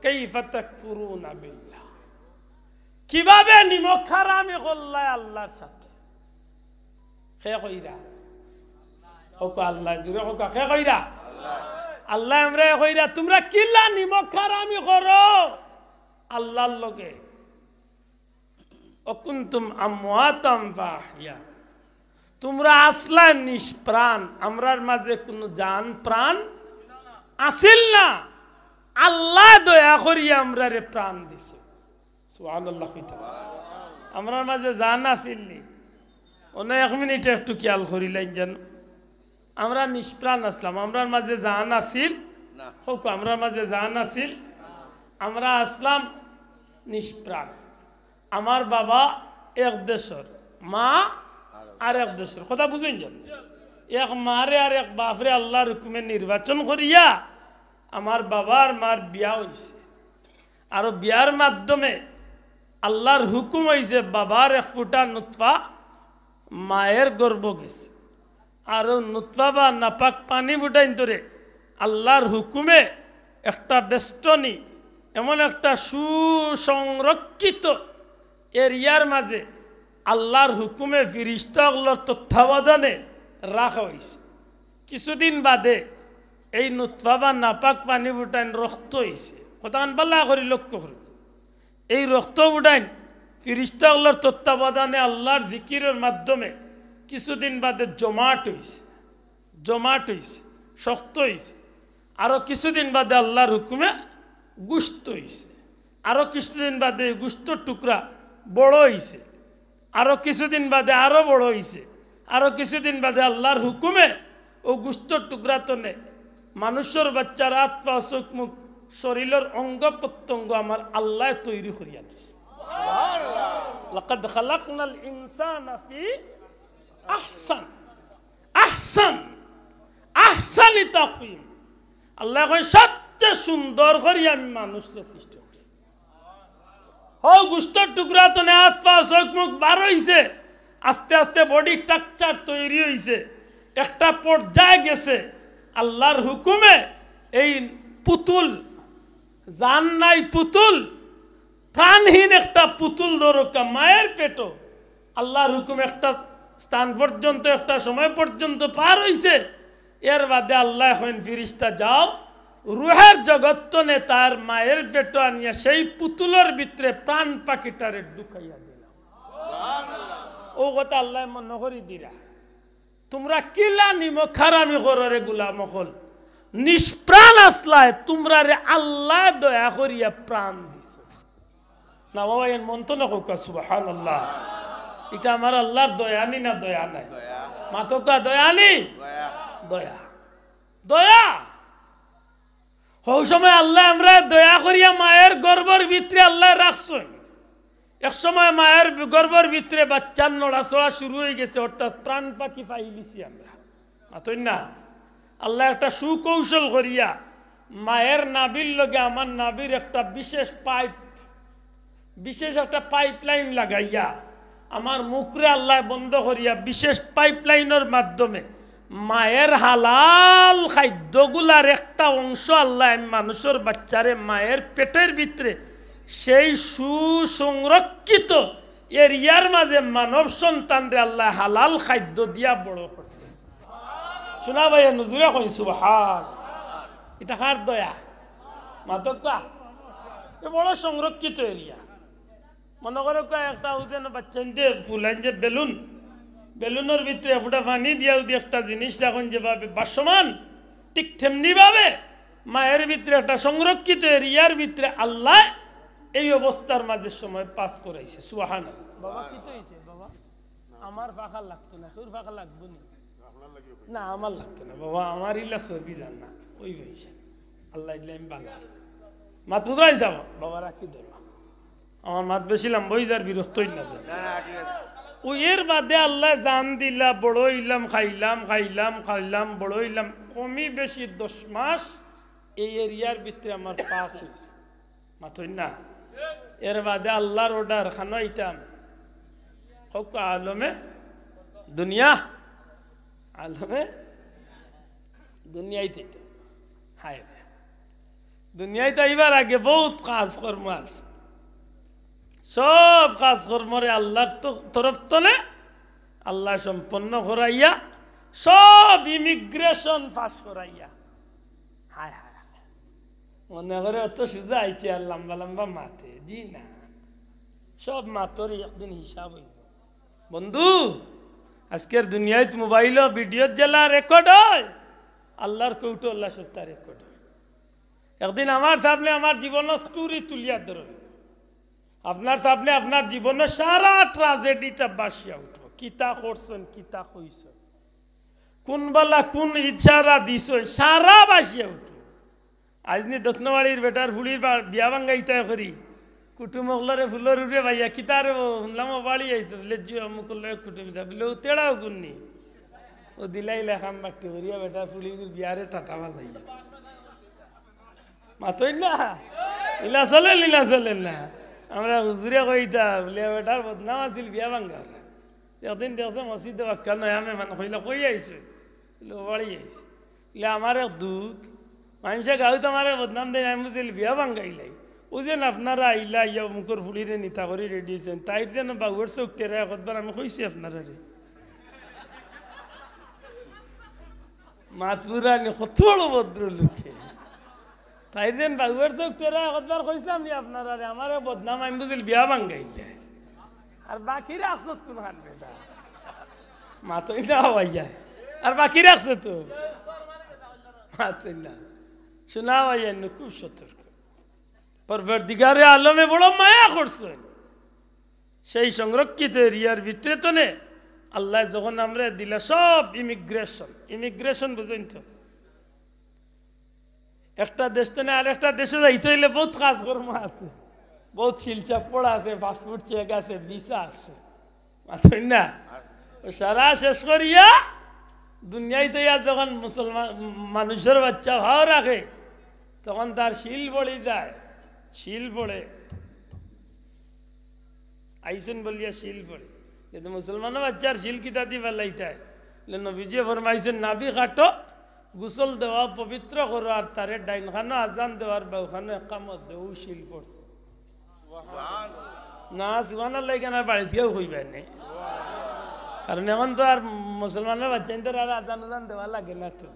কাইফা তাকফুরুনা বিল্লাহ। কিভাবে নিমক হারামি করলায় আল্লাহর সাথে? কে কইরা? কউক্কা আল্লায়, জুরে কউক্কা, কে কইরা? আল্লায় আমরারে কইরা, তুমরা কিলা নিমক হারামি করো আল্লাহর লগে? ওয়া কুনতুম আমওয়াতান ফাআহইয়াকুম। তুমরা আছলায় নিষ্প্রাণ, আমরার মাঝে কুনু জান প্রাণ আছিল না। আল্লায় দয়া করিয়া আমরারে প্রাণ দিছে। সুবহানাল্লাহ কইতা। আমরার মাঝে জান আছিল নি? অনে এক মিনিট একটু খিয়াল করিলাইন যেন। আমরা নিষ্প্রাণ আছলাম, আমরার মাঝে জান আছিল? না। কউক্কা, আমরার মাঝে জান আছিল? আমরা আছলাম নিষ্প্রাণ। আমার বাবা এক দেশর, মা আরেক দেশর। কথা বুঝইন যেন? এক মারে আর এক বাফরে আল্লাহর হুকুমে নির্বাচন করিয়া আমার বাবা আর মার বিয়া অইছে। আরো বিয়ার মাধ্যমে আল্লাহর হুকুম অইছে, বাবার এক ফুটা নুতফা মায়ের গর্ভ গেছে। আর অউ নুতফা বা নাপাক পানি ফুটাইন্তরে আল্লাহর হুকুমে একটা বেষ্টনী, এমন একটা সুসংরক্ষিত এরিয়ার মাঝে আল্লাহর হুকুমে ফিরিস্তা অকলর তত্ত্বাবধানে রাখা অইছে। কিছুদিন বাদে এই নুতফা বা নাপাক পানি ফুটাইন রক্ত অইছে। কথাখান ভালা করি লক্ষ্য করুন। এই রক্ত ফুটাইন ফিরিস্তা অকলর তত্ত্বাবধানে আল্লাহর জিকিরর মাধ্যমে কিছুদিন বাদে জমাট অইছে, জমাট অইছে, শক্ত অইছে। আরো কিছুদিন বাদে আল্লাহর হুকুমে গুস্ত অইছে। আরো কিছুদিন বাদে এই গুস্তর টুকরা বড় অইছে। আরো কিছুদিন বাদে আরো বড় অইছে। আরো কিছুদিন বাদে আল্লাহর হুকুমে অউ গুস্তর টুকরা তনে মানুষর বাচ্চার আত পা চউখ মুখ শরীলর অঙ্গ প্রত্যঙ্গ আমার আল্লায় তৈরি করিয়া দিছে। লাকাদ খালাকনাল ইনসানা ফি আহসান, আহসান, আহসানি তাকওয়িম। আল্লায় কইন, সবচেয়ে সুন্দর করি আমি মানুষরে সৃষ্টি করছি। হউ গুস্তর টুকরা তনে আত পা চউখ মুখ বার অইছে, আস্তে আস্তে body structure তৈরি অইছে, একটা পর্যায়ে গেছে। আল্লাহর হুকুমে এই পুতুল, জান নাই পুতুল, প্রাণহীন একটা পুতুল ধরউক্কা মায়ের পেটো, আল্লাহর হুকুম একটা স্থান পর্যন্ত, একটা সময় পর্যন্ত পার অইছে। এর বাদে আল্লায় কইন, ফিরিস্তা যাও, রুহের জগত তনে তার মায়ের পেটো আনিয়া সেই পুতুলর ভিতরে প্রাণ পাখিটারে ঢুকাইয়া দিলাম। অউ কথা আল্লায় মনো করি দিরা। তুমরা কিলা নিমক হারামি করো রে গুলাম অকল। নিষ্প্রাণ আছলায়, তুমরারে আল্লায় দয়া করিয়া প্রাণ দিছে। না বাবা, এন মন তো না কউক্কা, সুবহানাল্লাহ। ইটা আমার আল্লাহর দয়া নি না দয়া নায়? দয়া। মাতউক্কা, দয়া নি? দয়া। দয়া। দয়া। হউ সময় আল্লায় আমরারে দয়া করিয়া মায়ের গর্ভর ভিতরে আল্লায় রাখছইন। এক সময় মায়ের গর্ভর ভিতরে বাচ্চার নড়াচড়া শুরু অইগেছে, অর্থাৎ প্রাণ পাখি পাইলিছি আমরা। মাতইন না? আল্লায় একটা সুকৌশল করিয়া মায়ের নাভির লগে আমার নাভির একটা বিশেষ পাইপ, বিশেষ একটা পাইপলাইন লাগাইয়া আমার মুখরে আল্লায় বন্ধ করিয়া বিশেষ পাইপলাইনর মাধ্যমে মায়ের হালাল খাদ্যগুলার একটা অংশ আল্লায় আমি মানুষর বাচ্চারে মায়ের পেটের ভিতরে সেই সুসংরক্ষিত এরিয়ার মাঝে মানব সন্তানরে আল্লায় হালাল খাদ্য দিয়া বড় করছে। শুনা ভাই, নজুরে কই সুবহান। ইটা কার দয়া? মাতউক্কা। এ বড় সংরক্ষিত এরিয়া। মনো করউক্কা একটা অউ যে বাচ্চাইন্তে ফুলাইন যে বেলুন, বেলুনর ভিতরে ফুটা পানি দিয়া যদি একটা জিনিস রাখইন যেভাবে ভাসমান, ঠিক তেমনি ভাবে মায়ের ভিতরে একটা সংরক্ষিত এরিয়ার ভিতরে আল্লায় এই অবস্থার মাঝে সময় পাস করাইছে। সুবহানাল্লাহ। বাবা, কিতা অইছে বাবা? আমার ফাঁকা লাগতো না, কেউর ফাঁকা লাগবো নি? না, আমার লাগতো না বাবা, আমার ইলা চর্বি যার না, ওই পয়সা। আল্লাহ দিলে আমি ভালা আছি। মাত বুঝাই যাব, বাবা রাখি দেব। আমার মাত বেশি লম্বা অই যার, বিরক্ত অই না যার। না, না, ঠিক আছে। ও এর বাদে আল্লাহ জান দিলা, বড় অইলাম, খাইলাম, খাইলাম, খাইলাম, বড় অইলাম। কমি বেশি দশ মাস এই এরিয়ার ভিতরে আমার পাস অইছে। মাতইন না? এর বাদে আল্লাহর অর্ডার, খানো আইতাম। কউক্কা আলমে দুনিয়া, আলমে দুনিয়াইত আইতাম। হায় রে, দুনিয়াইত আইবার আগে বউত কাজকর্ম আছে। সব কাজকর্মরে আল্লাহর তো-, তরফ তনে আল্লাহ সম্পন্ন করাইয়া, সব ইমিগ্রেশন পাস করাইয়া। হায় হায় হায়। মনে করে অত সুজা আইছে আর লম্বা লম্বা মাতে। জি না, সব মাতর একদিন হিসাব অইবো। বন্ধু, আজকের দুনিয়াইত মোবাইলো ভিডিওত যেলা রেকর্ড অয়, আল্লাহর কোর্টো আল্লাহ সবটা রেকর্ড অয়। একদিন আমার সামনে আমার জীবনর স্টোরি তুলিয়া ধরইন। আপনার সামনে আপনার জীবনর সারা ট্রাজেডিটা বাসিয়া উঠবো। কিতা করছইন, কিতা কইছইন, কুন বালা কুন ইশারা দিছইন, সারা বাসিয়া উঠবো। আইজ নি দক্ষিণবাড়ির বেটার ফুড়ির বা-, বিয়া ভাঙ্গাইতা করি, কুটুম অকলরে ফুলর উপরে বাইয়া, কিতা রে ও, হুনলাম অউ বাড়ি আইছো, বুলে, জি অমুকর লগে কুটুম ইতা, বুলে, অউ তেড়াও কুন্নি? অউ দিলাইলা কাম বাট্টি করিয়া বেটার ফুড়ির বিয়ারে টাটা বাজাইয়া। মাতইন না? ইলা চলের নি না চলের না? আমরা হুজুরে কইতা, বুলে, বেটার বদনাম আছিল বিয়া ভাঙ্গার। একদিন দেখছে মসজিদো বাক্কা নয়া মেহমান, কইলা, কই আইছো? বুলে, বাড়ি আইছি। বুলে, আমার এক দুখ, মানষে গাউত আমারে বদনাম দেয়, আমি বুঝিল বিয়া ভাঙ্গাইলাই। অউ যেন আপনারা আইলা, আইয়া অমুকর ফুড়িরে নিতা করি রেডি অইছইন, তাইর যেন বাউর চউখ টেরা, একবার আমি কইছি আপনারারে। মাত বুঝরা নি, কত বড় ভদ্রলোক হে। তাইর যেন বাউর চউখ টেরা, একবার কইছলাম নি আপনারারে, আমারে বদনাম, আমি বুঝিল বিয়া ভাঙ্গাইলে। আর বাকি রাখছত কুনখান বেটা? মাতইন না ভাইয়া। আর বাকি রাখছে তো। মাতইন না। শোনা ভাইয়া, ইনো খুব সতর্ক। পরওয়ারদিগারে আলমে বড় মায়া করছইন। সেই সংরক্ষিত এরিয়ার ভিতরে তনে আল্লায় যখন আমরারে দিলা সব ইমিগ্রেশন, ইমিগ্রেশন বুঝইন তো? একটা দেশ তনে আরেকটা দেশো যাইতে অইলে বউত কাজকর্ম আছে, বউত শিলচাপ পড়া আছে, পাসপোর্ট চেক আছে, ভিসা আছে। মাতইন না? অউ সারা শেষ করিয়া দুনিয়াইত আইয়া যখন মুসলমান মানষর বাইচ্চা ভাও রাখে, তখন তার শিল পড়ি যায়, শিল পড়ে। আইছইন বলিয়া শিল পড়ে। কিন্তু মুসলমানর বাইচ্চার শিল কিতা দি ফালাইতায়? বুলে, নবীজিয়ে ফরমাইছইন, নাভি কাটো, গোসল দেওয়া পবিত্র করো, আর তারে ডাইন কানো আজান দেও আর বাউ কানো একামত দেও, অউ শিল পড়ছে। না, সুবহানাল্লাহ, ইখান আর বাড়িত গিয়াও কইবায় নে। কারণ এখন তো আর মুসলমানর বাইচ্চাইন্তর আর আজান উজান দেওয়া লাগে না তো,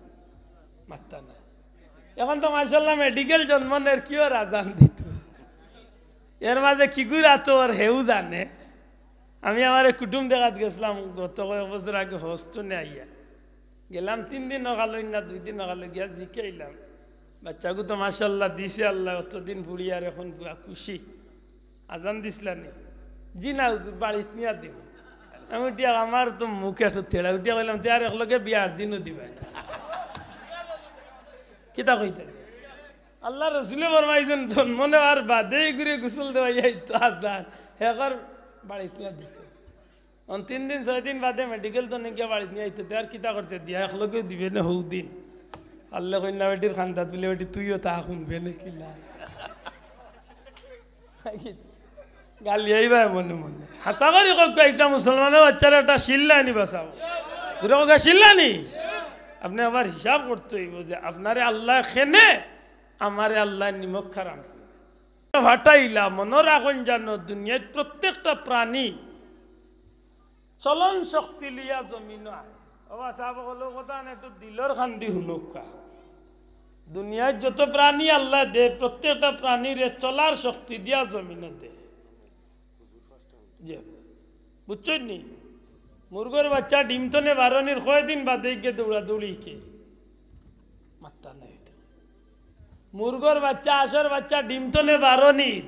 মাততা না। এখন তো মাশাআল্লাহ মেডিকেল জন্ম নের, কিওর আজান দিতো? এর মাঝে কিগুর আতো আর হেউ জানে। আমি আমার এক কুটুম দেখাত গেছলাম গত কয়েক বছর আগে হজ তনে আইয়া। গেলাম তিন দিন অখালো, না দুই দিন অখালো, গিয়া জিকাইলাম, বাইচ্চাগু তো মাশাআল্লাহ দিছে আল্লায়, অতদিন ফুড়ি আর এখন পুরা খুশি। আজান দিছলা নি? জি না হুজুর, বাড়িত নিয়া দিমু। আমি উঠিয়া, আমার তো মুখ একটু তেড়া, উঠিয়া কইলাম, তে আর একলগে বিয়ার দিনও দিবায়। কিতা কইতায়? আল্লার রসুলে ফরমাইছইন, জন্ম নেওয়ার বাদে ইগুরে গোসল দেওয়াইয়া আইতো আজান, হে কর বাড়িত নিয়া দিতো। অন তিন দিন, ছয় দিন বাদে মেডিকেল তনে গিয়া বাড়িত নিয়া আইতো, তে আর কিতা করতে দিয়া, একলগেউ দিবে নে হউ দিন। আল্লায় কইন না বেটির কান্দাত বুলে, বেটি তুইও তা হুনবে নে কিলা। গালি আইবায় মনে মনে। হাছা করি কউক্কা, একটা মুসলমানর বাইচ্চারে একটা শিল লাইনি বাঁচাও। জুরে কউক্কা, শিল লাইনি? আপনে আবার হিসাব করতে অইবো যে আপনারে আল্লায় কেনে, আমারে আল্লায় নিমক হারাম করি ফাটাইলা। মনো রাখইন জানো, দুনিয়াত প্রত্যেকটা প্রাণী চলন শক্তি লইয়া জমিনো আয়। ও বা সাব অকল, কথা না, একটু দিলর কান্দি হুনউক্কা। দুনিয়াত যত প্রাণী আল্লায় দে, প্রত্যেকটা প্রাণীরে চলার শক্তি দিয়া জমিনো দে। জি, বুঝছইন নি? মুরগর বাইচ্চা ডিম তনে বারনির কয়দিন বাদে গিয়া দৌড়াদৌড়ি হিকে? মাততা নাই তো। মুরগর বাইচ্চা, আঁসর বাইচ্চা ডিম তনে বারনির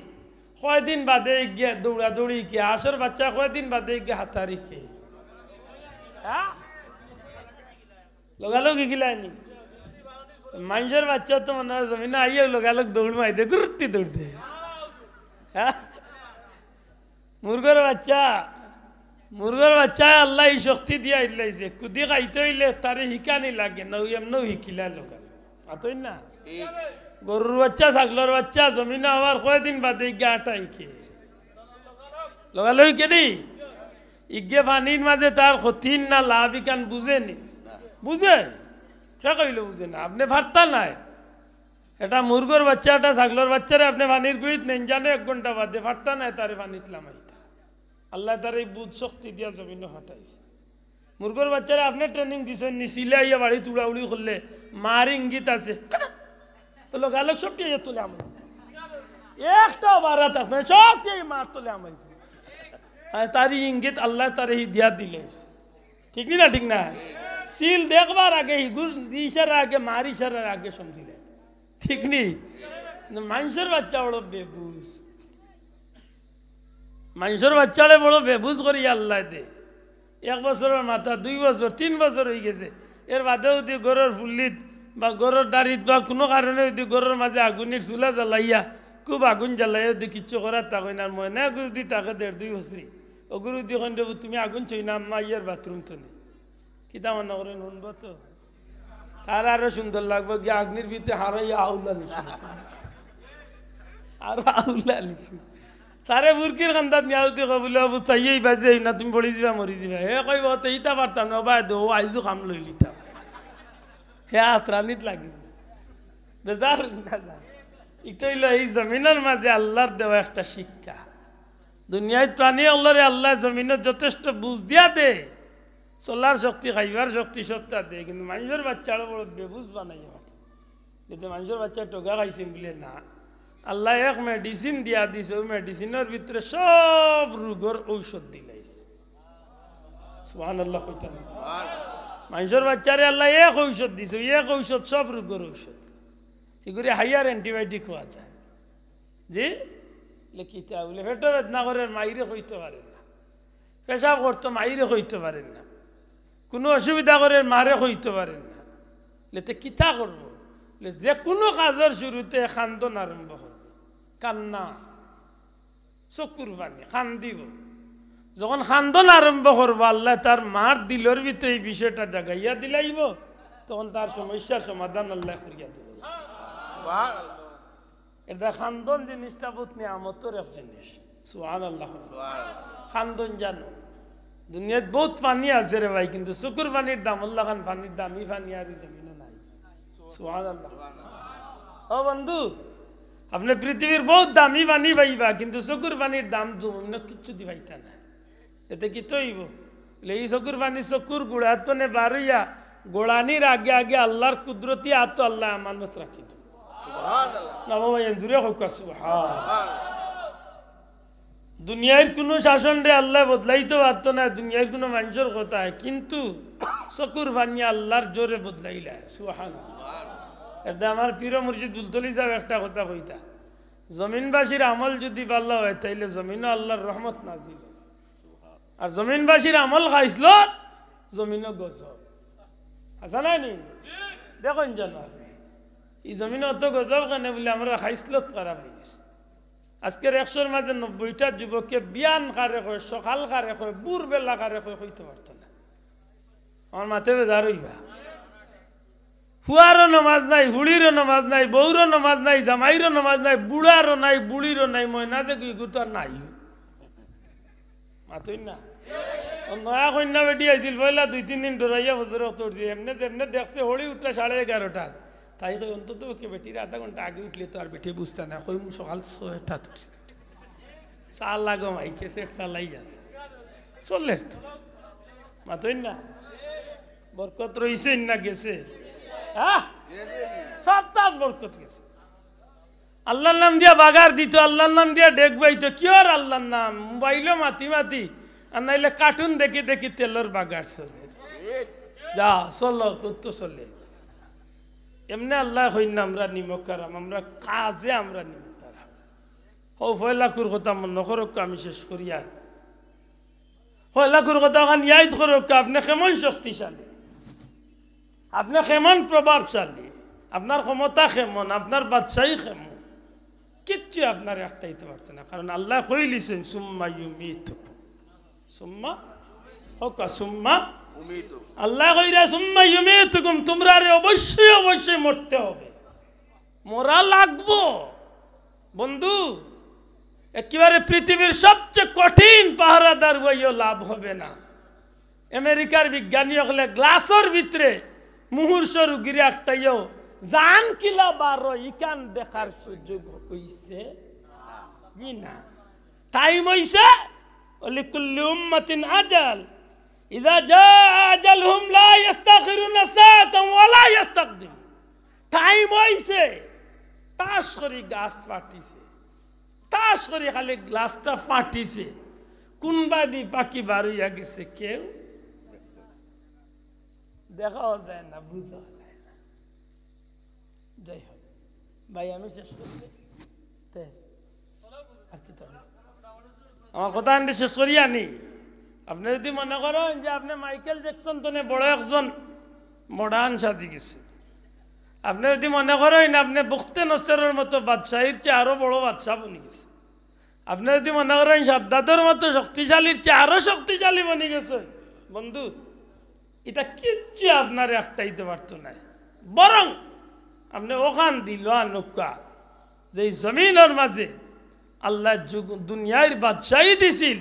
কয়দিন বাদে ইগে দৌড়াদৌড়ি কে, আশর বাচ্চা কয়দিন বাদে ইগে হাতারি কে। হ্যাঁ? লগালগ হিকিলায়নি। মানষর বাচ্চা তো মনে অয় জমিনো আইয়া লগালগ দৌড় মারি দে, গুরুত্তি দৌড় দে। হ্যাঁ? মুরগর বাচ্চা, মুরগর বাচ্চায় আল্লায় ই শক্তি দিয়া দিলাইছে। কুদি খাইতে অইলে তারে হিকানি লাগে না, অউ এমনেউ হিকিলা লগালগ। মাতইন না? ঠিক। গরুর বাচ্চা, ছাগলর বাচ্চা, জমিনো আবার কয়দিন বাদে ইগে আটা হিকে। লগালগ হিকে নি? ইগে পানির মাঝে তার ক্ষতি না লাভ ইখান বুঝে নি? বুঝে? কে কইলো বুঝে না? আপনে পারতা নায়। এটা মুরগর বাচ্চা, এটা ছাগলর বাচ্চারে আপনে পানির গুড়িত নেইন জানো এক ঘন্টা বাদে, পারতা নায় তারে পানিত লামাইতা। আল্লায় তারে ই বুঝ শক্তি দিয়া জমিনো পাঠাইছে। মুরগর বাচ্চারে আপনে training দিছইন নি, সিলে আইয়া বাড়িত উড়াউড়ি করলে, মার ইঙ্গিত আছে। তো লগালগ সবটি আইয়া তলে হামাইছে। একটাও বাড়া থাকবে, সবটি আইয়া মার তলে হামাইছে। আর তার ই ইঙ্গিত আল্লায় তারে হি দিয়া দিলাইছে। ঠিক নি না? ঠিক না? সিল দেখবার আগে, হিগুর ইশারা আগে, মার ইশারার আগে সমঝিলে। ঠিক নি? কিন্তু মানষর বাচ্চা বড় বেবুজ। মানষর বাচ্চারে বড় বেবুজ করি আল্লায় দে। এক বছরর মাথা, দুই বছর, তিন বছর অইগেছে, এর বাদেও যুদি ঘরর ফুল্লিত বা ঘরর দাড়িত বা কুনু কারণে যুদি ঘরর মাঝে আগুনির চুলা জ্বালাইয়া, খুব আগুন জ্বালাইয়া যুদি কিচ্ছু করার তা কইন, আর ময়না এগু যুদি থাকে দেড় দুই বছরি, অগুরে যুদি কইন, "রে বা, তুমি আগুন ছইনা, আম্মা আইয়ার বাথরুম তনে।" কিতা মনো করইন, হুনবো তো? তার আরো সুন্দর লাগবো, গিয়া আগুনির ভিতরে হারাইয়া আউলা নিছি। আর আউলা নিছি। তারে বুরকির কান্দাত নিয়া যুদি কয় বুলে, "বাবু, চাইয়াই বাজে না, তুমি পড়ি যিবা, মরি যিবা।" হে কইবো, "তে ইতা পারতাম না, বায় দে, অউ আইজও কাম লইলিতাম।" হে আতরানিত লাগি। বেজার না যা। ইটা অইলো ই জমিনর মাঝে আল্লার দেওয়া একটা শিক্ষা। দুনিয়াত প্রাণী অকলরে আল্লায় জমিনো যথেষ্ট বুঝ দিয়া দে, চলার শক্তি, খাইবার শক্তি সবতা দে, কিন্তু মানষর বাচ্চারে বড় বেবুজ বানাইয়া পাঠায়। যাতে মানষর বাচ্চায় ঠগা খাইছে বুলে না, আল্লায় এক medicine দিয়া দিছে, অউ medicineর ভিতরে সব রোগর ঔষধ দিলাইছে। সুবহানাল্লাহ কইতা না? মানষর বাচ্চারে আল্লায় এক ঔষধ দিছে, অউ এক ঔষধ সব রোগর ঔষধ। হিগুরে হাইয়ার antibiotic খাওয়া যায়। জি? লে কিতা বুলে, পেটো বেদনা করের, মাইরে কইতো পারের না। পেশাব করতো, মাইরে কইতো পারের না। কুনু অসুবিধা করের, মারে কইতো পারের না। লে তে কিতা করবো? লে যে কুনু কাজর শুরুতে কান্দন আরম্ভ করবো। কান্না, চকুর পানি, কান্দিবো। যখন কান্দন আরম্ভ করবো, আল্লায় তার মার দিলর ভিতরে ই বিষয়টা জাগাইয়া দিলাইবো, তখন তার সমস্যার সমাধান আল্লায় করিয়া দিবো। সুবহানাল্লাহ। এর দ্বারা কান্দন জিনিসটা বউত নিয়ামতর এক জিনিস। সুবহানাল্লাহ। সুবহানাল্লাহ। কান্দন জানো, দুনিয়াত বউত পানি আছে রে ভাই, কিন্তু চকুর পানির দাম, অলাখান পানির দামি পানি আর ই জমিনো নাই। সুবহানাল্লাহ। ও বন্ধু, আপনে পৃথিবীর বউত দামি পানি পাইবা, কিন্তু চকুর পানির দাম জমিনো কিচ্ছু দি পাইতা না। এতে কিতা অইবো? লে ই চকুর পানি চকুর গুড়ার তনে বার অইয়া গড়ানির আগে আগে আল্লার কুদরতি আতো আল্লায় আমানত রাখি দিবো। সুবহানাল্লাহ। না বাবা, এন জুরে কউক্কা, সুবহান। দুনিয়ার কুনু শাসনরে আল্লায় বদলাইতো পারতো না, দুনিয়ার কুনু মানষর কথায়, কিন্তু চকুর পানি আল্লার জোরে বদলাইলা। সুবহানাল্লাহ। এতে আমার পীর মুর্শিদ ফুলতলি সাব একটা কথা কইতা, জমিনবাসীর আমল যুদি ভালা অয়, তাইলে জমিনো আল্লার রহমত নাজিল অয়। আর জমিনবাসীর আমল খাইছলত, জমিনো গজব। হাছা নায় নি? দেখইন যেন আপনে। ই জমিনো অত গজব কেনে বুলে আমরার খাইছলত খারাপ অইগেছে। আজকের একশোর মাঝে নব্বইটা যুবকে বিয়ান কারে কয়, সকাল কারে কয়, ভোরবেলা কারে কয়, কইতো পারতো না। আমার মাতে বেজার অইবা। ফুয়ারও নমাজ নাই, ফুড়িরও নমাজ নাই, বউরও নমাজ নাই, জামাইরও নমাজ নাই, বুড়ারও নাই, বুড়িরও নাই, ময়না যে গুইগুতা নাই। মাতইন না। ও নয়া কইন্যা বেটি আইছিল, পয়লা দুই তিন দিন ডরাইয়া ফজর অক্ত উঠছে। এমনে যেমনে দেখছে হড়ি উঠলা সাড়ে এগারোটাত। তাই কয়, "অন্তত পক্ষে বেটির আধা ঘন্টা আগে উঠলে তো আর বেটি বুঝতা না।" কইমু, "সকাল ছয়টাত উঠছে।" চা লাগো মাই, ক্যাসেট চালাই আছে। চলে তো। মাতইন না। বরকত রইছে না গেছে? হ্যাঁ? সবতাত বরকত গেছে। আল্লার নাম দিয়া বাগার দিত, আল্লার নাম দিয়া ডেক বাইতো। কিওর আল্লার নাম? মোবাইলো মাতি মাতি, আর নাইলে কার্টুন দেখি দেখি তেলর বাগার চলে। যা, চলো, কত চলে। এমনে আল্লায় কইন না আমরা নিমক হারাম, আমরা কাজে আমরা নিমক হারাম। ও পয়লাকুর কথা মনো করউক্কা, আমি শেষ করিয়ার। পয়লাকুর কথা অখান ইয়াদ করউক্কা, আপনে কেমন শক্তিশালী, আপনে কেমন প্রভাবশালী, আপনার ক্ষমতা কেমন, আপনার বাদশাহী কেমন, কিচ্ছু আপনারে আটকাইতে পারতো না। কারণ আল্লায় কইলিছইন, "সুম্মা ইউমীতুকুম।" সুম্মা, কউক্কা, সুম্মা। উমীতু। আল্লায় কইরা, "সুম্মা ইউমীতুকুম", তুমরারে অবশ্যই, অবশ্যই মরতে হবে, মরা লাগবো। বন্ধু, একেবারে পৃথিবীর সবচেয়ে কঠিন পাহারাদার অইয়াও লাভ হবে না। আমেরিকার বিজ্ঞানী অকলে গ্লাসর ভিতরে মুমূর্ষু রুগীরে আটকাইয়াও জান কিলা বারো, ইখান দেখার সুযোগ অইছে? জি না। টাইম অইছে, ওয়ালিকুল্লি উম্মাতিন আজাল, ইযা জাআ আজালুহুম লা ইয়াস্তাখিরুনা সাআতান ওয়া লা ইয়াস্তাকদিমুন। টাইম অইছে, টাস করি গ্লাস ফাটিছে, টাস করি খালি গ্লাসটা ফাটিছে, কুনবাদি পাখি বারইয়া গেছে, কেউ দেখাও যায় না, বুঝাও যায় না। যাই হোক, ভাই, আমি শেষ করি। তে, আর কিতা? আমার কথা আমি শেষ করি আনি। আপনে যদি মনে করইন যে আপনে মাইকেল জ্যাকসন তনে বড় একজন মডার্ন সাজি গেছে, আপনে যদি মনে করইন আপনে বুখতে নসরর মতো বাদশাহীর চেয়ে আরো বড় বাদশা বনি গেছে, আপনে যদি মনে করইন সাদ্দাদর মতো শক্তিশালীর চেয়ে আরো শক্তিশালী বনি গেছে, বন্ধু, ইটা কিচ্ছু আপনারে আটকাইতে পারতো নায়। বরং আপনে অখান দিল আনউক্কা, যে ই জমিনর মাঝে আল্লায় যুগ-, দুনিয়ার বাদশাহী দিছিল,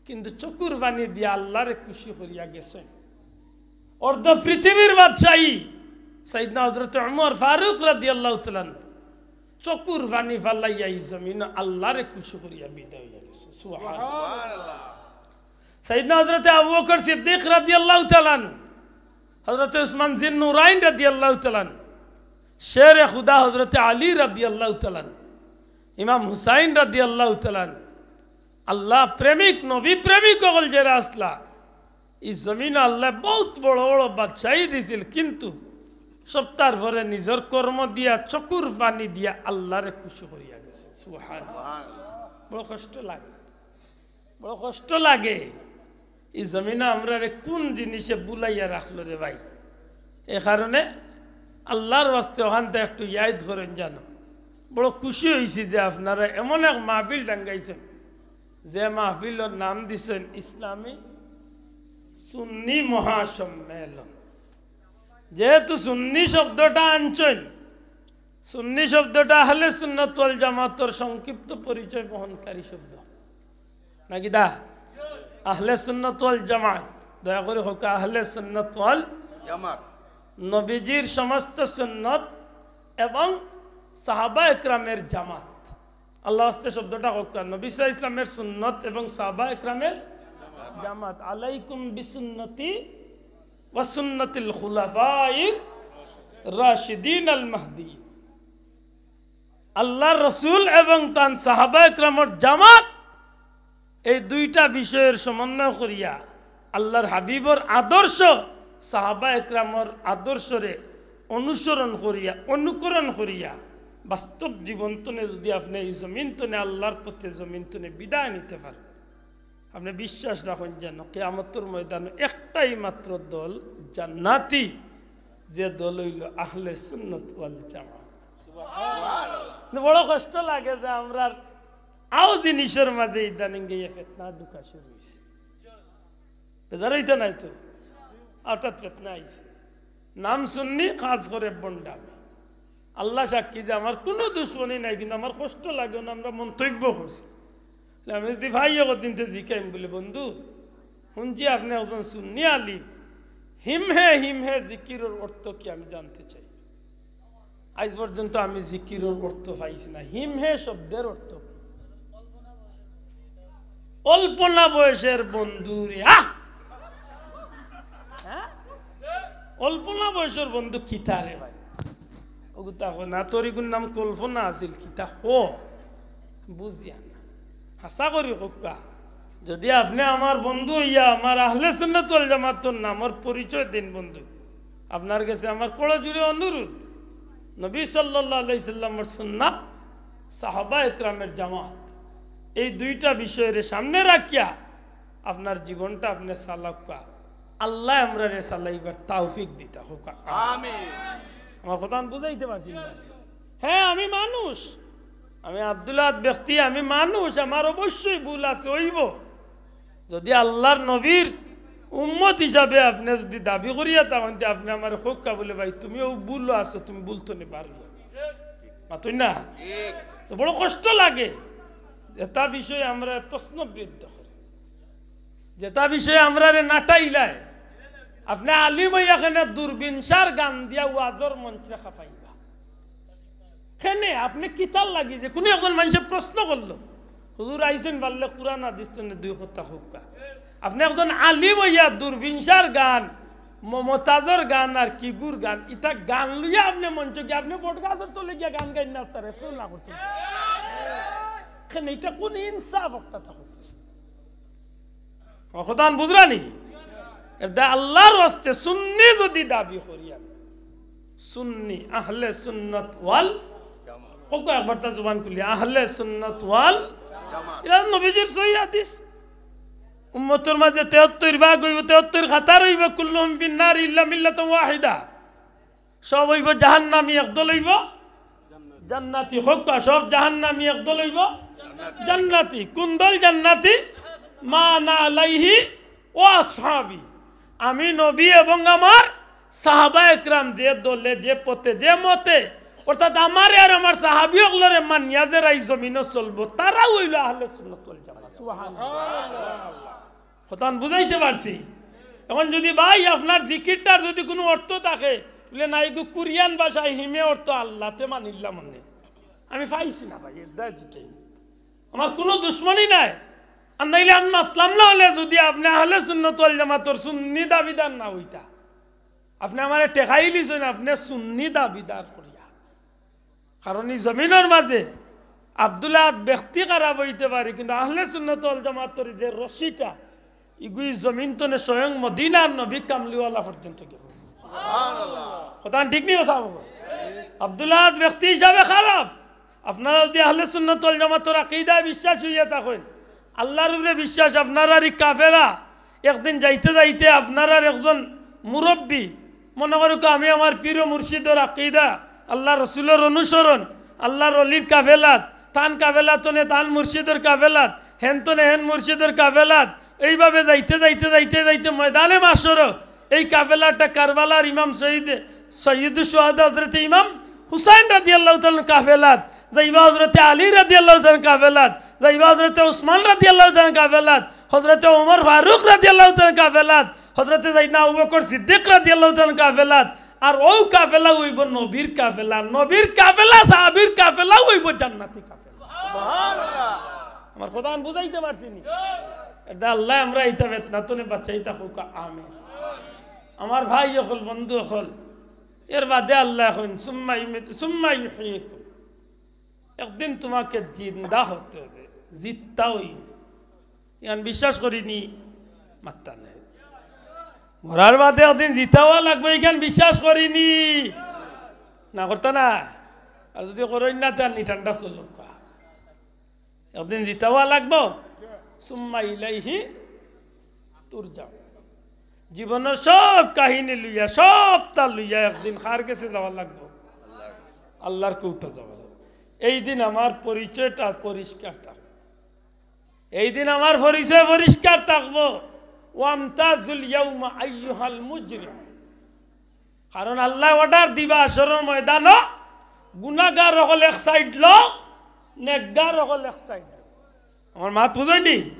কিন্তু চকুর পানি দিয়া আল্লারে খুশি করিয়া গেছইন। অর্ধ পৃথিবীর বাদশাহী সাইয়েদনা হযরতে উমর ফারুক রাদিয়াল্লাহু তাআলা আনহু চকুর পানি ফালাইয়া ই জমিনো আল্লারে খুশি করিয়া বিদায় অইয়া গেছে। সুবহানাল্লাহ। সুবহানাল্লাহ। সাইয়েদনা হযরতে আবু বকর সিদ্দিক রাদিয়াল্লাহু তাআলা আনহু, হযরতে উসমান জিন্নুরাইন রাদিয়াল্লাহু তাআলা আনহু, শেরে খুদা হযরতে আলী রাদিয়াল্লাহু তাআলা আনহু, ইমাম হুসাইন রাদিয়াল্লাহু তাআলা আনহু, আল্লাহ প্রেমিক, নবী প্রেমিক অকল যেরা আছলা, ই জমিনো আল্লায় বউত বড় বড় বাদশাহী দিছিল, কিন্তু সবতার পরে নিজর কর্ম দিয়া, চকুর পানি দিয়া আল্লারে খুশি করিয়া গেছে। সুবহানাল্লাহ। বড় কষ্ট লাগে, বড় কষ্ট লাগে। ই জমিনো আমরারে কুন জিনিসে বুলাইয়া রাখলো রে ভাই? এ কারণে আল্লার ওয়াস্তে অখানতা একটু ইয়াদ করইন জানো। বড় খুশি অইছি যে আপনারা এমন এক মাহফিল ডাঙ্গাইছইন, যে মাহফিলর নাম দিছইন ইসলামী সুন্নি মহাসম্মেলন। যেহেতু সুন্নি শব্দটা আনছইন, সুন্নি শব্দটা আহলে সুন্নাত ওয়াল জামাতর সংক্ষিপ্ত পরিচয় বহনকারী শব্দ। নাকি দা? আহলে সুন্নাত ওয়াল জামাত। দয়া করি কউক্কা, আহলে সুন্নাত ওয়াল জামাত। নবীজির সমস্ত সুন্নত এবং সাহাবা একরামের জামাত। আল্লার ওয়াস্তে শব্দটা কউক্কা, নবী সাল্লাল্লাহু আলাইহি ওয়াসাল্লামের সুন্নত এবং সাহাবা একরামের জামাত। আলাইকুম বিসুন্নতি ওয়া সুন্নাতিল খুলাফাইর রাশিদিন আল মাহদিয়িন। আল্লার রসুল এবং তান সাহাবা একরামর জামাত, এই দুইটা বিষয়র সমন্বয় করিয়া আল্লার হাবিবর আদর্শ, সাহাবা একরামর আদর্শরে অনুসরণ করিয়া, অনুকরণ করিয়া বাস্তব জীবন তনে যদি আপনে ই জমিন তনে আল্লার পথে জমিন তনে বিদায় নিতে পারইন, আপনে বিশ্বাস রাখইন যেন কিয়ামতর ময়দানো একটাই মাত্র দল জান্নাতি, যে দল অইলো আহলে সুন্নাত ওয়াল জামাত। বড় কষ্ট লাগে যে আমরার আও জিনিসর মাঝে ইদানিং গিয়া ফিতনা ঢুকা শুরু অইছে। বেজার অইতা নায় তো, হঠাৎ ফিতনা আইছে। নাম সুন্নি, কাজ করে ভন্ডামি। আল্লা সাক্ষী যে আমার কুনু দুশমনি নাই, কিন্তু আমার কষ্ট লাগে না, আমরা মন্তব্য করছি। বলে, আমি যদি ভাই একদিন তে জিকাইম বলে, বন্ধু, হুনছি আপনে একজন সুন্নি আলিম, হিমহে হিমহে জিকিরর অর্থ কি আমি জানতে চাই। আইজ পর্যন্ত আমি জিকিরর অর্থ পাইছি না। হিমহে শব্দর অর্থ কি? অল্প না বয়সের বন্ধু রে, আহ! হ্যাঁ? অল্প না বয়সর বন্ধু কিতা রে ভাই? ওগুতা কয় না, তোর ইগুর নাম কল্পনা আছিল, কিতা কও? বুঝিয়ার না। হাছা করি কউক্কা, যদি আপনে আমার বন্ধু অইয়া আমার আহলে সুন্নাত ওয়াল জামাতর নামর পরিচয় দেইন বন্ধু, আপনার গেছে আমার করজোড়ে অনুরোধ, নবী সাল্লাল্লাহু আলাইহি সাল্লামর সুন্নাত সাহাবা একরামের জামাত, এই দুইটা বিষয়রে সামনে রাখিয়া আপনার জীবনটা আপনে চালাউক্কা। আল্লায় আমরারে চালাইবার তৌফিক দিতা হউক। আমিন। আমার কথা আমি বুঝাইতে পারছি না? হ্যাঁ, আমি মানুষ, আমি আব্দুল আহাদ ব্যক্তি, আমি মানুষ, আমার অবশ্যই ভুল আছে, অইবো। যদি আল্লার নবীর উম্মত হিসাবে আপনে যদি দাবি করিয়া থাকইন, তে আপনে আমারে কউক্কা বুলে, "ভাই, তুমি অউ ভুলো আছো, তুমি ভুল তনে বার অইয়া।" মাতইন না? তো বড় কষ্ট লাগে, যেটা বিষয়ে আমরারে প্রশ্নবিদ্ধ করে, যেটা বিষয়ে আমরারে নাটাইলায়। আপনে আলিম অইয়া কেনে দূরবীনসার গান দিয়া ওয়াজর মঞ্চরে খাপাইবা? কেনে আপনে কিতার লাগি যে কুনু একজন মানষে প্রশ্ন করলো, "হুজুর আইছইন, পারলে কুরআন হাদিস তনে দুই কথা কউক্কা।" আপনে একজন আলিম অইয়া দূরবীনসার গান, মমতাজর গান আর কিগুর গান, ইতা গান লইয়া আপনে মঞ্চ গিয়া আপনে বটগাছর তলে গিয়া গান গাইন না, তারে ফোন না করতে। কেনে ইটা কুন ইনসাফ একটা তা করতেছে? আমার কথা বুঝরানি? এটা আল্লার ওয়াস্তে সুন্নি যদি দাবি করি আমি, সুন্নি, আহলে সুন্নত ওয়াল, কউক্কা একবার তা জুবান খুলি, আহলে সুন্নত ওয়াল, ইলা নবীজির সহি হাদিস। উম্মতর মাঝে তেহত্তর ভাগ অইবো, তেহত্তর কাতার অইবো, কুল্লুহুম ফিন নার ইল্লা মিল্লাতান ওয়াহিদা। সব অইবো জাহান্নামী, একদল অইবো জান্নাতি। কউক্কা, সব জাহান্নামী, একদল অইবো জান্নাতি। কুন দল জান্নাতি? মা আনা আলাইহি ওয়া আসহাবি, আমি নবী এবং আমার সাহাবা একরাম যে দলে, যে পথে, যে মতে, অর্থাৎ আমারে আর আমার সাহাবী অকলরে মানিয়া যেরা ই জমিনো চলবো, তারাউ অইলো আহলে সুন্নাত ওয়াল জামাত। সুবহানাল্লাহ। কথা আমি বুঝাইতে পারছি? এখন যদি ভাই আপনার জিকিরটার যদি কুনু অর্থ থাকে, বুলে, "না, ইগু কোরিয়ান ভাষায় হিমে অর্থ আল্লাহ, তে মানিলাম অনে।" আমি পাইছি না ভাই, এর দায় জিকাই। আমার কুনু দুশমনি নাই। আর নাইলে আমি মাতলাম না অইলে যদি আপনে আহলে সুন্নাত ওয়াল জামাতর সুন্নি দাবিদার না অইতা, আপনে আমারে ঠেকাইলিছইন, আপনে সুন্নি দাবিদার করিয়া। কারণ ই জমিনর মাঝে আব্দুল আহাদ ব্যক্তি খারাপ অইতে পারে, কিন্তু আহলে সুন্নাত ওয়াল জামাতর যে রশিটা, ইগু ই জমিন তনে স্বয়ং মদিনার নবী কামলিওয়ালা পর্যন্ত গেছে। কথা ঠিক নি বা সাব? আব্দুল আহাদ ব্যক্তি হিসাবে খারাপ, আপনারা যদি আহলে সুন্নাত ওয়াল জামাতর আকিদায় বিশ্বাস অইয়া থাকইন, আল্লার উপরে বিশ্বাস, আপনারার ই কাফেলা একদিন যাইতে যাইতে আপনারার একজন মুরব্বি, মনে করউক্কা আমি আমার পীর ও মুর্শিদর আকিদা, আল্লার রসুলর অনুসরণ, আল্লার অলির কাফেলাত, তান কাফেলাত তনে তান মুর্শিদর কাফেলাত, হেন তনে হেন মুর্শিদর কাফেলাত, এইভাবে যাইতে যাইতে যাইতে যাইতে ময়দানে মাশরো এই কাফেলাটা কারবালার ইমাম শহীদ, সৈয়দুশ শুহাদা হযরতে ইমাম হুসাইন রাদিয়াল্লাহু তাআলা আনহুর কাফেলাত, যাইবা হযরতে আলী রাদিয়াল্লাহু তাআলা আনহুর কাফেলাত, যাইবা হযরতে উসমান রাদিয়াল্লাহু তাআলা আনহুর কাফেলাত, হযরতে ওমর ফারুক রাদিয়াল্লাহু তাআলা আনহুর কাফেলাত, হযরতে সাইয়েদনা আবু বকর সিদ্দিক রাদিয়াল্লাহু তাআলা আনহুর কাফেলাত। আর অউ কাফেলা অইবো নবীর কাফেলা, নবীর কাফেলা, সাহাবীর কাফেলা অইবো জান্নাতি কাফেলা। সুবহানাল্লাহ। আমার কথা আমি বুঝাইতে পারছি নি? এটা আল্লায় আমরারে ইতা ফিতনা তনে বাঁচাইতা কউক্কা, আমিন। আমার ভাই অকল, বন্ধু অকল, এর বাদে আল্লায় কইন, "সুম্মা ইউমিত-, সুম্মা ইউহয়িকুম।" একদিন তোমাকে জিন্দা হতে হবে, জিততা অই। ইখান বিশ্বাস করি নি, মাতরা নাই। মরার বাদে একদিন জিতা অওয়া লাগবো, ইখান বিশ্বাস করি নি। না করতা না? আর যদি করইন না, তে আর নি ঠান্ডা চলুক। একদিন জিতা অওয়া লাগবো। সুম্মা ইলাইহি তুরজাউন। জীবনর সব কাহিনী লইয়া, সবতা লইয়া একদিন কার গেছে যাওয়া লাগবো? আল্লার কোর্টো যাওয়া লাগবো। এই দিন আমার পরিচয়টা পরিষ্কার থাকবো, এই দিন আমার পরিচয় পরিষ্কার থাকবো। ওয়ামতাজুল ইয়াউমা আইয়ুহাল মুজরিম। কারণ আল্লায় order দিবা হাশরর ময়দানো, গুনাগার অকল এক side লো, নেকগার অকল এক side লো। আমার মাত বুঝইন নি?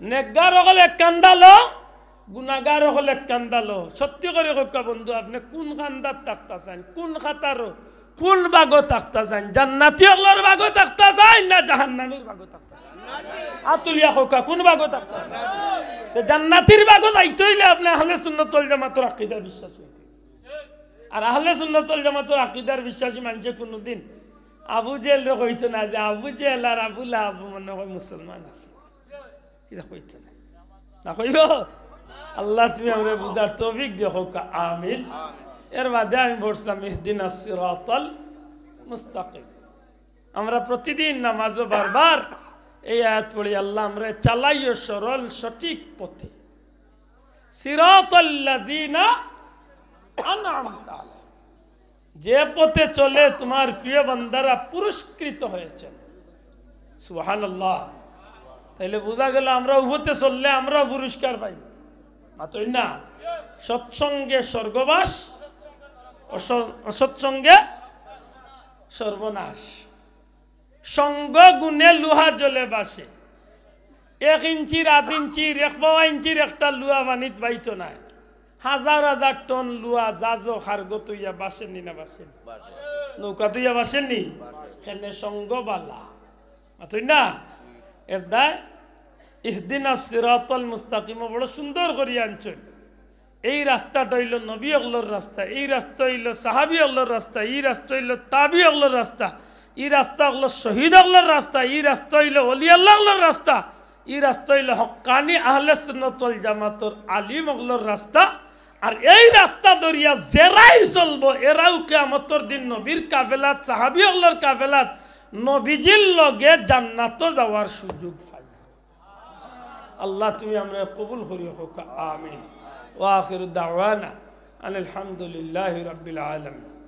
নেকগার অকল এক কান্দা লো, গুনাগার অকল এক কান্দা লো। সত্যি করি কউক্কা বন্ধু, আপনে কুন কান্দাত থাকতা চাইন, কুন কাতারো, কুন ভাগো থাকতা চাইন? জান্নাতি অকলর ভাগো থাকতা চাইন না জাহান্নামীর ভাগো থাকতা চাইন? আত তুলিয়া কউক্কা, কুন ভাগো থাকতা চাইন? তে জান্নাতির ভাগো যাইতে অইলে আপনে আহলে সুন্নাত ওয়াল জামাতর আকিদা বিশ্বাস অইতে অইবো। আর আহলে সুন্নাত ওয়াল জামাতর আকিদার বিশ্বাসী মানষে কুনুদিন আবু জেহেলরে কইতো না যে আবু জেহেল আর আবু লাহাব মনে অয় মুসলমান আছে। ইতা কইতো না। না কইবো? আল্লাহ তুমি আমরারে বুঝার তৌফিক দিও, কউক্কা আমিন। এর বাদে আমি পড়ছিলাম, ইহদিনাস সিরাতাল মুস্তাকিম। আমরা প্রতিদিন নামাজও বারবার এই আয়াত পড়ি, "আল্লাহ, আমরা চালাইও সরল সঠিক পথে।" সিরাতাল্লাযীনা আনআমতা আলাইহিম। যে পথে চলে তোমার প্রিয় বান্দারা পুরস্কৃত হয়েছেন। সুবহানাল্লাহ। তাইলে বুঝা গেল আমরা ও পথে চললে আমরাও পুরস্কার পাই। মাতই না? সৎসঙ্গে স্বর্গবাস, অস-, অসৎসঙ্গে সর্বনাশ। সঙ্গ গুণে লোহা জলে ভাসে। এক ইঞ্চির, আধ ইঞ্চির, এক পাওয়া ইঞ্চির একটা লুয়া পানিত বাইতো নায়। হাজার হাজার টন লুয়া জাজো কার্গো থইয়া ভাসেনি না ভাসেনি? নৌকা থইয়া ভাসেনি? কেনে সঙ্গ বালা। মাতই না? এর দায় ইহদিনাস সিরাতাল মুস্তাকিম বড় সুন্দর করি আনছইন। এই রাস্তাটা অইলো নবী অকলর রাস্তা, এই রাস্তা অইলো সাহাবী অকলর রাস্তা, এই রাস্তা অইলো তাবী অকলর রাস্তা, এই রাস্তা অইলো শহীদ অকলর রাস্তা, এই রাস্তা অইলো ওলি আল্লাহ অকলর রাস্তা, এই রাস্তা অইলো হক্কানি আহলে সুন্নাত ওয়াল জামাতর আলিম অকলর রাস্তা। আর এই রাস্তা ধরিয়া যেরাই চলবো, এরাও কিয়ামতর দিন নবীর কাফেলাত, সাহাবী অকলর কাফেলাত নবীজির লগে জান্নাতো যাওয়ার সুযোগ পাইবো। আল্লাহ, তুমি আমরারে কবুল করিও, কউক্কা আমিন। ওয়া আখিরু দাওয়ানা আনিল হামদুলিল্লাহি রাব্বিল আলামিন।